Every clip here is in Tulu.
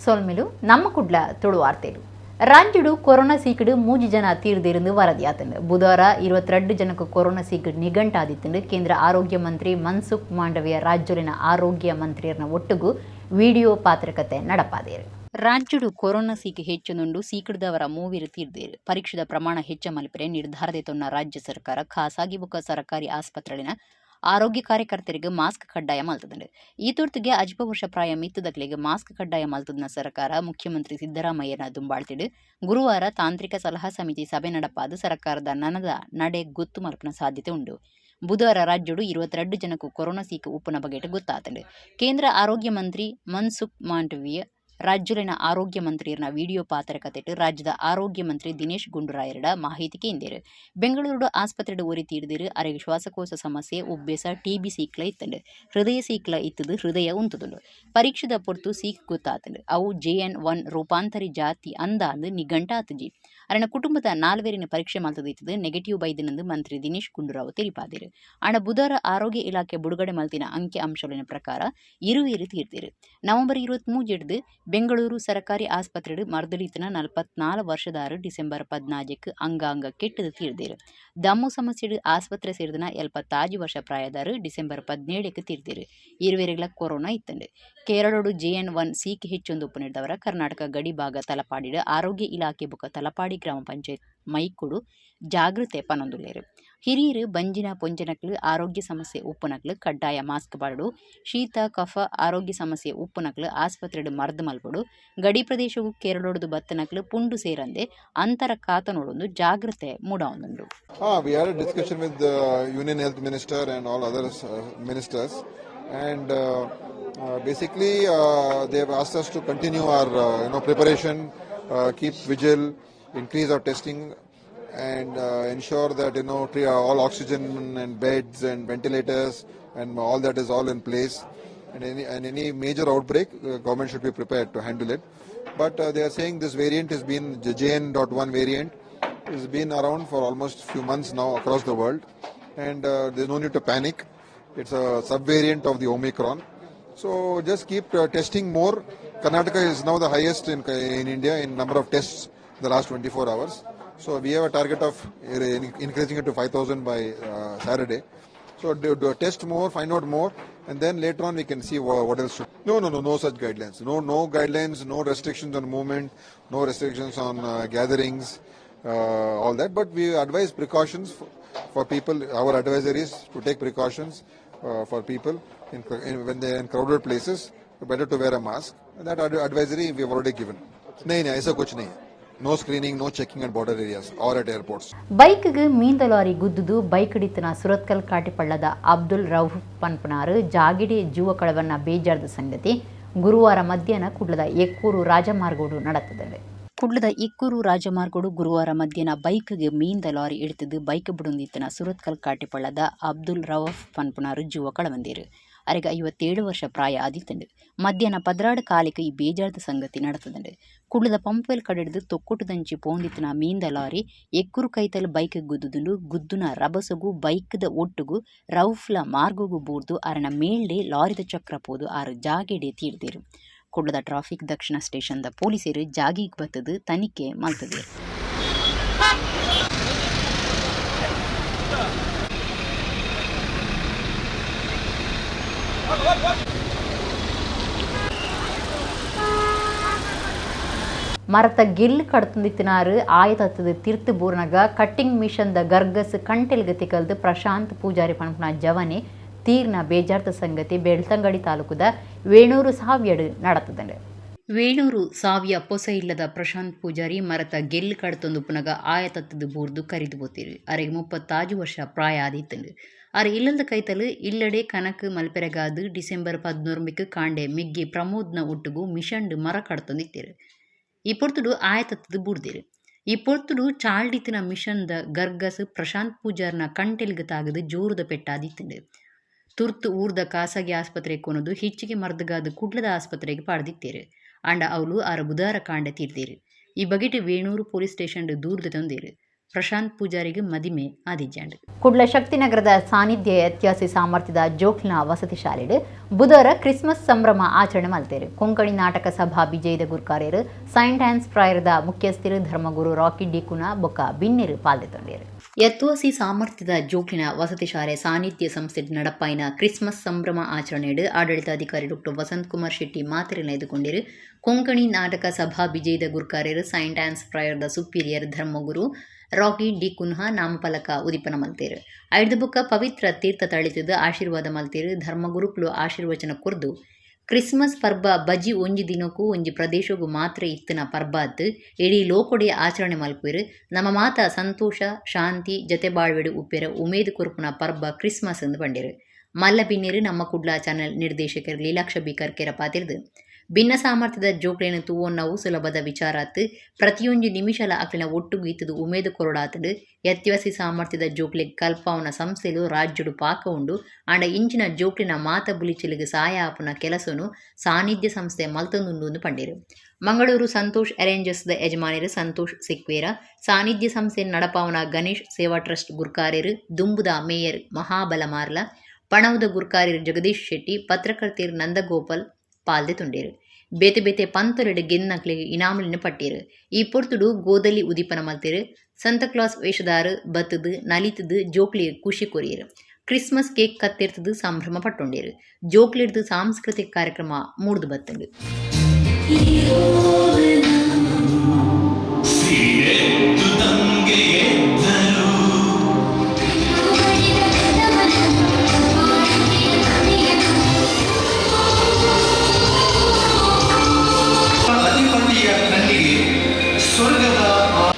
ಸೊಲ್ಮೆಲು ನಮ್ಮ ಕುಡ್ಲ ತುಳು ವಾರ್ತೆಲು. ರಾಜ್ಯಡು ಕೊರೋನಾ ಸೀಕ್ಡ್ 3 ಜನ ತೀರ್ದಿருந்து ವರದಿಯಾತಂಡು. ಬುಧವಾರ 22 ಜನಕ್ಕೆ ಕೊರೋನಾ ಸೀಕ್ ನಿಘಂಟಾದಿತ್ತಂಡು. ಕೇಂದ್ರ ಆರೋಗ್ಯ ಮಂತ್ರಿ ಮನ್ಸುಖ್ ಮಾಂಡವಿಯ ರಾಜ್ಯಲಿನ ಆರೋಗ್ಯ ಮಂತ್ರಿಯರ್ನ ಒಟ್ಟುಗು ವಿಡಿಯೋ ಪಾತ್ರಕತೆ ನಡಪಾದೇರು. ರಾಜ್ಯಡು ಕೊರೋನಾ ಸೀಕ್ ಹೆಚ್ಚುನುಂಡು. ಸೀಕ್ಡ್ದವರ 3 ತೀರ್ದೇರು. ಪರೀಕ್ಷೆದ ಪ್ರಮಾಣ ಹೆಚ್ಚ ಮಲ್ಪರೆ ನಿರ್ಧಾರದೆ ತೊನ್ನ ರಾಜ್ಯ ಸರ್ಕಾರ ಖಾಸಗಿ ಬೊಕ್ಕ ಸರ್ಕಾರಿ ಆಸ್ಪತ್ರೆಲಿನ ಆರೋಗ್ಯ ಕಾರ್ಯಕರ್ತರಿಗೆ ಮಾಸ್ಕ್ ಕಡ್ಡಾಯ ಮಲ್ತದಂಡು. ಈ ತುರ್ತಿಗೆ 50 ವರ್ಷ ಪ್ರಾಯ ಮಿತ್ತದಕ್ಲೆಗ್ ಮಾಸ್ಕ್ ಕಡ್ಡಾಯ ಮಲ್ತದನ ಸರ್ಕಾರ ಮುಖ್ಯಮಂತ್ರಿ ಸಿದ್ದರಾಮಯ್ಯನ ದುಂಬಾಳ್ತಿಡು ಗುರುವಾರ ತಾಂತ್ರಿಕ ಸಲಹಾ ಸಮಿತಿ ಸಭೆ ನಡಪಾದ ಸರ್ಕಾರದ ನನದ ನಡೆ ಗೊತ್ತು ಮಲ್ಪನ ಸಾಧ್ಯತೆ ಉಂಡು. ಬುಧವಾರ ರಾಜ್ಯಡು 22 ಜನಕ್ಕೂ ಕೊರೋನಾ ಸೀಕು ಉಪ್ಪುನ ಬಗೆಟ್ ಗೊತ್ತಾತಂಡು. ಕೇಂದ್ರ ಆರೋಗ್ಯ ಮಂತ್ರಿ ಮನ್ಸುಖ್ ಮಾಂಡವೀಯ ರಾಜ್ಯಲಿನ ಆರೋಗ್ಯ ಮಂತ್ರಿಯರ್ನ ವಿಡಿಯೋ ಪಾತ್ರಕತೆಟ್ ರಾಜ್ಯದ ಆರೋಗ್ಯ ಮಂತ್ರಿ ದಿನೇಶ್ ಗುಂಡೂರಾಯರಡ ಮಾಹಿತಿ ಕೇಂದಿರು. ಬೆಂಗಳೂರು ಆಸ್ಪತ್ರೆಡ್ ಒರಿ ತೀರ್ದಿರು. ಅರೆಗ್ ಶ್ವಾಸಕೋಶ ಸಮಸ್ಯೆ, ಉಬ್ಬೇಸ, ಟಿಬಿ ಸೀಕ್ಲ ಇತ್ತಂಡು. ಹೃದಯ ಸೀಕ್ಲ ಇತ್ತದು ಹೃದಯ ಉಂತುದುಂಡು. ಪರೀಕ್ಷೆದ ಪೊರ್ತು ಸೀಕ್ ಗೊತ್ತಾತಂಡು. ಅವು JN.1 ರೂಪಾಂತರಿ ಜಾತಿ ಅಂದಾಂದು ನಿಘಂಟ ಆತುಜಿ. ಅರೆನ ಕುಟುಂಬದ 4 ಪರೀಕ್ಷೆ ಮಲ್ತದು ಇತ್ತದು ನೆಗೆಟಿವ್ ಬೈದಿನಂದು ಮಂತ್ರಿ ದಿನೇಶ್ ಗುಂಡೂರಾವ್ ತೆರಿಪಾದಿರು. ಆಂಡ ಬುಧವಾರ ಆರೋಗ್ಯ ಇಲಾಖೆ ಬಿಡುಗಡೆ ಮಲ್ತಿನ ಅಂಕಿ ಅಂಶಗಳಿನ ಪ್ರಕಾರ 2 ತೀರ್ದಿರು. ನವೆಂಬರ್ 23 ಬೆಂಗಳೂರು ಸರಕಾರಿ ಆಸ್ಪತ್ರೆಡ್ ಮರ್ದಳಿತನ 44 ವರ್ಷದಾರು ಡಿಸೆಂಬರ್ 14 ಅಂಗಾಂಗ ಕೆಟ್ಟದು ತೀರ್ದಿರು. ದಮ್ಮು ಸಮಸ್ಯೆಡ್ ಆಸ್ಪತ್ರೆ ಸೇರಿದನ 75 ವರ್ಷ ಪ್ರಾಯದಾರು ಡಿಸೆಂಬರ್ 17 ತೀರ್ದಿರು. ಇರುವೆರೆಗಳ ಕೊರೋನಾ ಇತ್ತಂಡು. ಕೇರಳೋಡು JN.1 ಸೀಕ್ ಹೆಚ್ಚೊಂದು ಉಪ್ಪು ಕರ್ನಾಟಕ ಗಡಿ ಭಾಗ ತಲಪಾಡಿಡು ಆರೋಗ್ಯ ಇಲಾಖೆ ಬೊಕ್ಕ ತಲಪಾಡಿ ಗ್ರಾಮ ಪಂಚಾಯತ್ ಮೈಕುಡು ಜಾಗೃತೆ ಪನೊಂದುಲ್ಲೇರು. ಹಿರಿಯರು ಬಂಜಿನ ಪೊಂಜನಕ್ಲು ಆರೋಗ್ಯ ಸಮಸ್ಯೆ ಉಪ್ಪುನಕ್ಲು ಕಡ್ಡಾಯ ಮಾಸ್ಕ್ ಪಾಡು. ಶೀತ ಕಫ ಆರೋಗ್ಯ ಸಮಸ್ಯೆ ಉಪ್ಪುನಕ್ಲು ಆಸ್ಪತ್ರೆಡ್ ಮರ್ದ್ ಮಲ್ಪಡು. ಗಡಿ ಪ್ರದೇಶವು ಕೇರಳೋಡ್ದು ಬತ್ತನಕ್ಲು ಪುಂಡು ಸೇರಂದೆ ಅಂತರ ಕಾತನೋಡೊಂದು ಜಾಗೃತೆ ಮೂಡಾವೊಂದುಂಡು. We had a discussion with the Union Health Minister and all other ministers, and basically they have asked us to continue our preparation, keep vigil, increase our testing, and ensure that all oxygen and beds and ventilators and all that is all in place. And any major outbreak, the government should be prepared to handle it. But they are saying this variant has been, the JN.1 variant has been around for almost few months now across the world, and there's no need to panic. It's a subvariant of the Omicron. So just keep testing more. Karnataka is now the highest in India in number of tests in the last 24 hours. So we have a target of increasing it to 5,000 by Saturday. So do test more, find out more, and then later on we can see what else. No, no, no, no such guidelines. No, no guidelines, no restrictions on movement, no restrictions on gatherings, all that. But we advise precautions for people. Our advisory is to take precautions for people when they are in crowded places. Better to wear a mask. That advisory we have already given. नहीं, नहीं, ऐसा कुछ नहीं है. No screening, no checking at border areas or at airports. ಬೈಕ್ಗೆ ಮೀಂದ ಲಾರಿ ಗುದ್ದುದು ಬೈಕ್ ಹಿಡಿತನ ಸುರತ್ಕಲ್ ಕಾಟಿಪಳ್ಳದ ಅಬ್ದುಲ್ ರೌಫ್ ಪನ್ಪುನಾರು ಜಾಗಿಡಿ ಜೀವ ಕಳವನ್ನ ಬೇಜಾರ್ದ ಸಂಗತಿ ಗುರುವಾರ ಮಧ್ಯಾಹ್ನ ಕುಡ್ಲದ ಎಕ್ಕೂರು ರಾಜಮಾರ್ಗೋಡು நடத்தது. ಕುಡ್ಲದ ಇಕ್ಕೂರು ರಾಜಮಾರ್ಗೋಡು ಗುರುವಾರ ಮಧ್ಯಾಹ್ನ ಬೈಕ್ಗೆ ಮೀಂದ ಲಾರಿ ಇಡ್ತದು ಬೈಕ್ ಬುಡುಂದಿತ್ತನ ಸುರತ್ಕಲ್ ಕಾಟಿಪಳ್ಳದ ಅಬ್ದುಲ್ ರೌಫ್ ಪನ್ಪುನಾರು ಜೀವ ಕಳವಂದಿರು. ಅರೆಗ 57 ವರ್ಷ ಪ್ರಾಯ ಆದಿತ್ತಂಡು. ಮಧ್ಯಾಹ್ನ 12 ಕಾಲಿಗೆ ಈ ಬೇಜಾರ್ದ ಸಂಗತಿ நடத்தದಂಡು. ಕುಡ್ಲದ ಪಂಪ್ವೆಲ್ ಕಡೆಡ್ದು ತೊಕ್ಕುಟದಂಚಿ ಪೋಂದಿತ್ತನ ಮೀಂದ ಲಾರಿ ಎಕ್ಕುರು ಕೈತಲ್ ಬೈಕ್ ಗುದ್ದುದುಂಡು. ಗುದ್ದುನ ರಬಸಗು ಬೈಕ್ದ ಒಟ್ಟುಗು ರೌಫ್ಲ ಮಾರ್ಗಗು ಬೂರ್ದು ಅರನ ಮೇಲ್ಡೆ ಲಾರಿದ ಚಕ್ರ ಪೋದು ಆರು ಜಾಗೆಡೆ ತೀರ್ದಿರು. ಕುಡ್ಲದ ಟ್ರಾಫಿಕ್ ದಕ್ಷಿಣ ಸ್ಟೇಷನ್ದ ಪೊಲೀಸರು ಜಾಗಿಗ್ ಬತ್ತದು ತನಿಖೆ ಮಲ್ತದೇರು. ಮರತ ಗಿಲ್ ಕಡ್ತುಂದಿತ್ತಿನಾರು ಆಯತತ್ತದು ತಿರ್ತು ಬೂರ್ನಗ ಕಟ್ಟಿಂಗ್ ಮಿಷನ್ದ ಗರ್ಗಸ್ ಕಂಟೆಲ್ಗ್ ತಿಕಲ್ದು ಪ್ರಶಾಂತ್ ಪೂಜಾರಿ ಪನ್ಪುನ ಜವನೆ ತೀರ್ನ ಬೇಜಾರ್ದ ಸಂಗತಿ ಬೆಳ್ತಂಗಡಿ ತಾಲೂಕುದ ವೇಣೂರು ಸಾವ್ಯಡು நடத்துதுண்டு. ವೇಣೂರು ಸಾವ್ಯ ಪೊಸ ಇಲ್ಲದ ಪ್ರಶಾಂತ್ ಪೂಜಾರಿ ಮರತ ಗೆಲ್ ಕಡ್ತೊಂದು ಪುನಗ ಆಯತತ್ತದು ಬೂರ್ದು ಕರಿದು ಬೋತಿರು. ಅರೆಗೆ 35 ವರ್ಷ ಪ್ರಾಯ ಆದಿತ್ತಂಡು. ಅರೆ ಇಲ್ಲದ ಕೈತಲು ಇಲ್ಲಡೆ ಕನಕ್ ಮಲ್ಪೆರಗಾದು ಡಿಸೆಂಬರ್ 11 ಕಾಂಡೆ ಮಿಗ್ಗಿ ಪ್ರಮೋದ್ನ ಒಟ್ಟುಗು ಮಿಷನ್ಡ್ ಮರ ಕಡ್ತೊಂದಿತ್ತಿರು. ಈ ಪೊರ್ತುಡು ಆಯತತ್ತದು ಬೂರ್ದಿರು. ಈ ಪೊರ್ತುಡು ಚಾಲ್ಡಿತಿನ ಮಿಷನ್ದ ಗರ್ಗಸ್ ಪ್ರಶಾಂತ್ ಪೂಜಾರ್ನ ಕಂಟೆಲ್ಗ್ ತಾಗದು ಜೋರುದ ಪೆಟ್ಟಾದಿತ್ತಂಡು. ತುರ್ತು ಊರ್ದ ಖಾಸಗಿ ಆಸ್ಪತ್ರೆಗೆ ಕೊನದು ಹೆಚ್ಚಿಗೆ ಮರ್ದಗಾದ ಕುಡ್ಲದ ಆಸ್ಪತ್ರೆಗೆ ಪಾಡ್ದಿತ್ತೇರು. ಆಂಡ ಅವಳು ಆರ ಬುಧಾರ ಕಾಂಡೆ ತೀರ್ದೇರು. ಈ ಬಗೆಟ್ ವೇಣೂರು ಪೊಲೀಸ್ ಸ್ಟೇಷನ್ ದೂರದ ತಂದೇರು. ಪ್ರಶಾಂತ್ ಪೂಜಾರಿಗೆ ಮದಿಮೆ ಆದಿಜ್ಜಾಂಡ್. ಕುಡ್ಲ ಶಕ್ತಿನಗರದ ಸಾನ್ನಿಧ್ಯ ವ್ಯತ್ಯಾಸಿ ಸಾಮರ್ಥ್ಯದ ಜೋಕ್ಲಿನ ವಸತಿ ಶಾಲೆಡ್ ಬುಧವಾರ ಕ್ರಿಸ್ಮಸ್ ಸಂಭ್ರಮ ಆಚರಣೆ ಮಲ್ತೇರು. ಕೊಂಕಣಿ ನಾಟಕ ಸಭಾ ಬಿಜಯದ ಗುರ್ಕಾರ್ಯರು ಸೈಂಟ್ ಆನ್ಸ್ ಪ್ರಾಯರದ ಮುಖ್ಯಸ್ಥರು ಧರ್ಮಗುರು ರಾಕಿ ಡಿಕುನಾ ಬೊಕ್ಕ ಬಿನ್ನೆರು ಪಾಲ್ದೆತೊಂಡೇರು. ಯತ್ವಾಸಿ ಸಾಮರ್ಥ್ಯದ ಜೋಕ್ಲಿನ ವಸತಿ ಶಾಲೆ ಸಾನ್ನಿಧ್ಯ ಸಂಸ್ಥೆ ನಡಪಾಯಿನ ಕ್ರಿಸ್ಮಸ್ ಸಂಭ್ರಮ ಆಚರಣೆಡು ಆಡಳಿತಾಧಿಕಾರಿ ಡಾಕ್ಟರ್ ವಸಂತ್ ಕುಮಾರ್ ಶೆಟ್ಟಿ ಮಾತೆರೆನ ಎದುಕೊಂಡಿರು. ಕೊಂಕಣಿ ನಾಟಕ ಸಭಾ ಬಿಜಯದ ಗುರ್ಕಾರ್ಯರು ಸೈಂಟ್ ಆನ್ಸ್ ಪ್ರಾಯರದ ಸುಪೀರಿಯರ್ ಧರ್ಮಗುರು ರಾಕಿ ಡಿ ಕುನ್ಹಾ ನಾಮಫಲಕ ಉದಿಪನ ಮಲ್ತೇರು. ಐದು ಬುಕ್ಕ ಪವಿತ್ರ ತೀರ್ಥ ತಳಿತದ ಆಶೀರ್ವಾದ ಮಲ್ತೇರು. ಧರ್ಮಗುರುಕ್ಲು ಆಶೀರ್ವಚನ ಕೊರ್ದು ಕ್ರಿಸ್ಮಸ್ ಪರ್ಬ ಬಜಿ ಒಂಜಿ ದಿನಕ್ಕೂ ಒಂಜಿ ಪ್ರದೇಶಕ್ಕೂ ಮಾತ್ರ ಇತ್ತಿನ ಪರ್ಬಾತ್ ಇಡೀ ಲೋಕೊಡೆ ಆಚರಣೆ ಮಲ್ಪುವೆರು. ನಮ್ಮ ಮಾತ ಸಂತೋಷ ಶಾಂತಿ ಜತೆ ಬಾಳ್ವೆಡು ಉಪ್ಪೆರ ಉಮೇದು ಕೊರ್ಪುನ ಪರ್ಬ ಕ್ರಿಸ್ಮಸ್ ಎಂದು ಪಂಡೇರು. ಮಲ್ಲ ಬಿನ್ನೇರು ನಮ್ಮ ಕುಡ್ಲ ಚಾನೆಲ್ ನಿರ್ದೇಶಕರು ಲೀಲಾಕ್ಷ ಬಿ ಕರ್ಕೆರ ಪಾತಿರ್ದು ಭಿನ್ನ ಸಾಮರ್ಥ್ಯದ ಜೋಕ್ಲೇನು ತೂವೊನ್ನವು ಸುಲಭದ ವಿಚಾರಾತ್ ಪ್ರತಿಯೊಂಜಿ ನಿಮಿಷಲ ಅಕ್ಲಿನ ಒಟ್ಟುಗು ಇತ್ತದು ಉಮೇದು ಕೊರಡಾತಡು. ಯತ್ಯಾಸಿ ಸಾಮರ್ಥ್ಯದ ಜೋಕ್ಲೆ ಕಲ್ಪಾವನ ಸಂಸ್ಥೆಲು ರಾಜ್ಯಡು ಪಾಕ ಉಂಡು. ಆಂಡ ಇಂಚಿನ ಜೋಕ್ಲಿನ ಮಾತ ಬುಲಿಚಿಲಿಗೆ ಸಹಾಯ ಆಪುನ ಕೆಲಸನು ಸಾನ್ನಿಧ್ಯ ಸಂಸ್ಥೆ ಮಲ್ತೊಂದುಂಡು ಎಂದು ಪಂಡೇರು. ಮಂಗಳೂರು ಸಂತೋಷ್ ಅರೇಂಜರ್ಸ್ದ ಯಜಮಾನರು ಸಂತೋಷ್ ಸಿಕ್ವೇರ, ಸಾನ್ನಿಧ್ಯ ಸಂಸ್ಥೆ ನಡಪಾವನ ಗಣೇಶ್ ಸೇವಾ ಟ್ರಸ್ಟ್ ಗುರ್ಕಾರ್ಯರು ದುಂಬುದ ಮೇಯರ್ ಮಹಾಬಲ ಮಾರ್ಲ, ಪಣವುದ ಗುರ್ಕಾರ್ಯರು ಜಗದೀಶ್ ಶೆಟ್ಟಿ, ಪತ್ರಕರ್ತರು ನಂದಗೋಪಾಲ್ ಪಾಲ್ದೆ ತುಂಡೇರು. ಬೇತೆ ಬೇತೆ ಪಂತೊಲೆಡ್ ಗೆನ್ನಕ್ಲೆಗ್ ಇನಾಮುಲೆನ್ ಪಟ್ಟೇರು. ಈ ಪೊರ್ತುಡು ಗೋದಲಿ ಉದಿಪನ ಮಲ್ತೇರು. ಸಂತಕ್ಲಾಸ್ ವೇಷದಾರು ಬತ್ತದು ನಲಿತದು ಜೋಕ್ಲಿ ಖುಷಿ ಕೊರಿಯರು. ಕ್ರಿಸ್ಮಸ್ ಕೇಕ್ ಕತ್ತೆರ್ತದು ಸಂಭ್ರಮ ಪಟ್ಟೊಂಡೇರು. ಜೋಕ್ಲಿಡ್ದು ಸಾಂಸ್ಕೃತಿಕ ಕಾರ್ಯಕ್ರಮ ಮೂಡ್ದು ಬತ್ತಂಡು.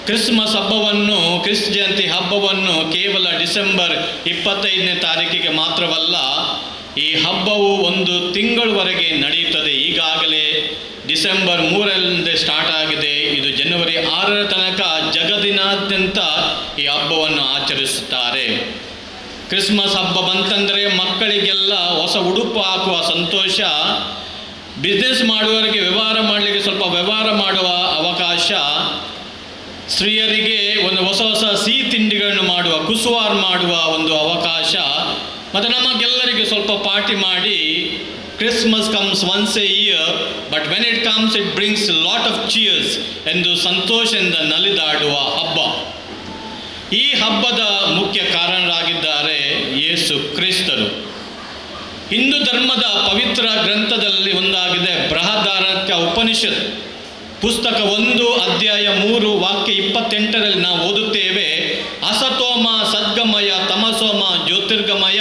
ಕ್ರಿಸ್ಮಸ್ ಹಬ್ಬವನ್ನು, ಕ್ರಿಸ್ತ ಜಯಂತಿ ಹಬ್ಬವನ್ನು ಕೇವಲ ಡಿಸೆಂಬರ್ 25ನೇ ತಾರೀಕಿಗೆ ಮಾತ್ರವಲ್ಲ, ಈ ಹಬ್ಬವು ಒಂದು ತಿಂಗಳವರೆಗೆ ನಡೆಯುತ್ತದೆ. ಈಗಾಗಲೇ ಡಿಸೆಂಬರ್ 3ರಿಂದ ಸ್ಟಾರ್ಟ್ ಆಗಿದೆ. ಇದು ಜನವರಿ 6ರ ತನಕ ಜಗತ್ತಿನಾದ್ಯಂತ ಈ ಹಬ್ಬವನ್ನು ಆಚರಿಸುತ್ತಾರೆ. ಕ್ರಿಸ್ಮಸ್ ಹಬ್ಬ ಬಂತಂದರೆ ಮಕ್ಕಳಿಗೆಲ್ಲ ಹೊಸ ಉಡುಪು ಹಾಕುವ ಸಂತೋಷ, ಬಿಸ್ನೆಸ್ ಮಾಡುವವರಿಗೆ ವ್ಯವಹಾರ ಮಾಡಲಿಕ್ಕೆ ಸ್ವಲ್ಪ ವ್ಯವಹಾರ ಮಾಡುವ ಅವಕಾಶ, ಸ್ತ್ರೀಯರಿಗೆ ಒಂದು ಹೊಸ ಹೊಸ ಸಿಹಿ ತಿಂಡಿಗಳನ್ನು ಮಾಡುವ, ಕುಸುವಾರ್ ಮಾಡುವ ಒಂದು ಅವಕಾಶ, ಮತ್ತು ನಮಗೆಲ್ಲರಿಗೆ ಸ್ವಲ್ಪ ಪಾರ್ಟಿ ಮಾಡಿ. Christmas comes once a year, but when it comes it brings lot of cheers ಎಂದು ಸಂತೋಷದಿಂದ ನಲಿದಾಡುವ ಹಬ್ಬ. ಈ ಹಬ್ಬದ ಮುಖ್ಯ ಕಾರಣರಾಗಿದ್ದಾರೆ ಯೇಸು ಕ್ರಿಸ್ತರು. ಹಿಂದೂ ಧರ್ಮದ ಪವಿತ್ರ ಗ್ರಂಥದಲ್ಲಿ ಒಂದಾಗಿದೆ ಬೃಹದಾರಣ್ಯಕ ಉಪನಿಷತ್ ಪುಸ್ತಕ 1 ಅಧ್ಯಾಯ 3 ವಾಕ್ಯ 28ರಲ್ಲಿ ನಾವು ಓದುತ್ತೇವೆ, ಅಸತೋಮ ಸದ್ಗಮಯ ತಮಸೋಮ ಜ್ಯೋತಿರ್ಗಮಯ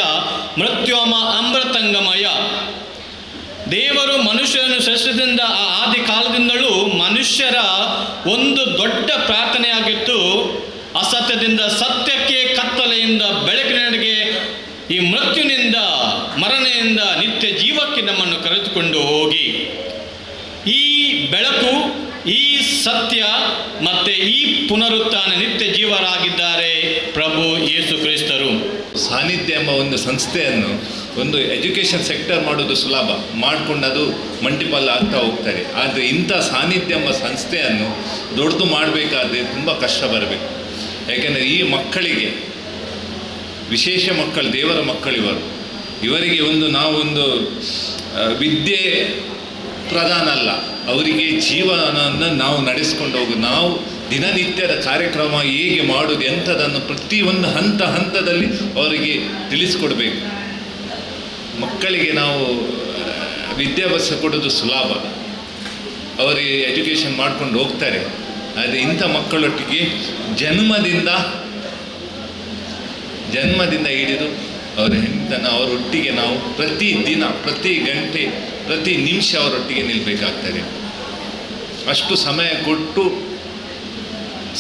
ಮೃತ್ಯೋಮ ಅಮೃತಂಗಮಯ. ದೇವರು ಮನುಷ್ಯರನ್ನು ಸೃಷ್ಟಿಸಿದ ಆ ಆದಿ ಕಾಲದಿಂದಲೂ ಮನುಷ್ಯರ ಒಂದು ದೊಡ್ಡ ಪ್ರಾರ್ಥನೆಯಾಗಿತ್ತು, ಅಸತ್ಯದಿಂದ ಸತ್ಯಕ್ಕೆ, ಕತ್ತಲೆಯಿಂದ ಬೆಳಕಿನೆಡೆಗೆ, ಈ ಮೃತ್ಯುನಿಂದ ಮರಣದಿಂದ ನಿತ್ಯ ಜೀವಕ್ಕೆ ನಮ್ಮನ್ನು ಕರೆದುಕೊಂಡು ಹೋಗಿ. ಈ ಬೆಳಕು, ಈ ಸತ್ಯ ಮತ್ತು ಈ ಪುನರುತ್ಥಾನ ನಿತ್ಯ ಜೀವರಾಗಿದ್ದಾರೆ ಪ್ರಭು ಯೇಸು ಕ್ರಿಸ್ತರು. ಸಾನ್ನಿಧ್ಯ ಎಂಬ ಒಂದು ಸಂಸ್ಥೆಯನ್ನು ಒಂದು ಎಜುಕೇಷನ್ ಸೆಕ್ಟರ್ ಮಾಡೋದು ಸುಲಭ, ಮಾಡಿಕೊಂಡು ಅದು ಮಲ್ಟಿಪಲ್ ಆಗ್ತಾ ಹೋಗ್ತಾರೆ. ಆದರೆ ಇಂಥ ಸಾನ್ನಿಧ್ಯ ಎಂಬ ಸಂಸ್ಥೆಯನ್ನು ದೊಡ್ಡದು ಮಾಡಬೇಕಾದ್ರೆ ತುಂಬ ಕಷ್ಟ ಬರಬೇಕು. ಯಾಕೆಂದರೆ ಈ ಮಕ್ಕಳಿಗೆ, ವಿಶೇಷ ಮಕ್ಕಳು, ದೇವರ ಮಕ್ಕಳಿವರು, ಇವರಿಗೆ ಒಂದು ನಾವೊಂದು ವಿದ್ಯೆ ಪ್ರಧಾನ ಅಲ್ಲ, ಅವರಿಗೆ ಜೀವನವನ್ನು ನಾವು ನಡೆಸ್ಕೊಂಡು ಹೋಗೋದು, ನಾವು ದಿನನಿತ್ಯದ ಕಾರ್ಯಕ್ರಮ ಹೇಗೆ ಮಾಡೋದು ಎಂಥದನ್ನು ಪ್ರತಿಯೊಂದು ಹಂತ ಹಂತದಲ್ಲಿ ಅವರಿಗೆ ತಿಳಿಸ್ಕೊಡ್ಬೇಕು. ಮಕ್ಕಳಿಗೆ ನಾವು ವಿದ್ಯಾಭ್ಯಾಸ ಕೊಡೋದು ಸುಲಭ, ಅವರಿಗೆ ಎಜುಕೇಷನ್ ಮಾಡ್ಕೊಂಡು ಹೋಗ್ತಾರೆ. ಆದರೆ ಇಂಥ ಮಕ್ಕಳೊಟ್ಟಿಗೆ ಜನ್ಮದಿಂದ ಹಿಡಿದು ಅವರ ಹೆಂಡತನ ಅವರೊಟ್ಟಿಗೆ ನಾವು ಪ್ರತಿ ದಿನ, ಪ್ರತಿ ಗಂಟೆ, ಪ್ರತಿ ನಿಮಿಷ ಅವರೊಟ್ಟಿಗೆ ನಿಲ್ಲಬೇಕಾಗ್ತದೆ. ಅಷ್ಟು ಸಮಯ ಕೊಟ್ಟು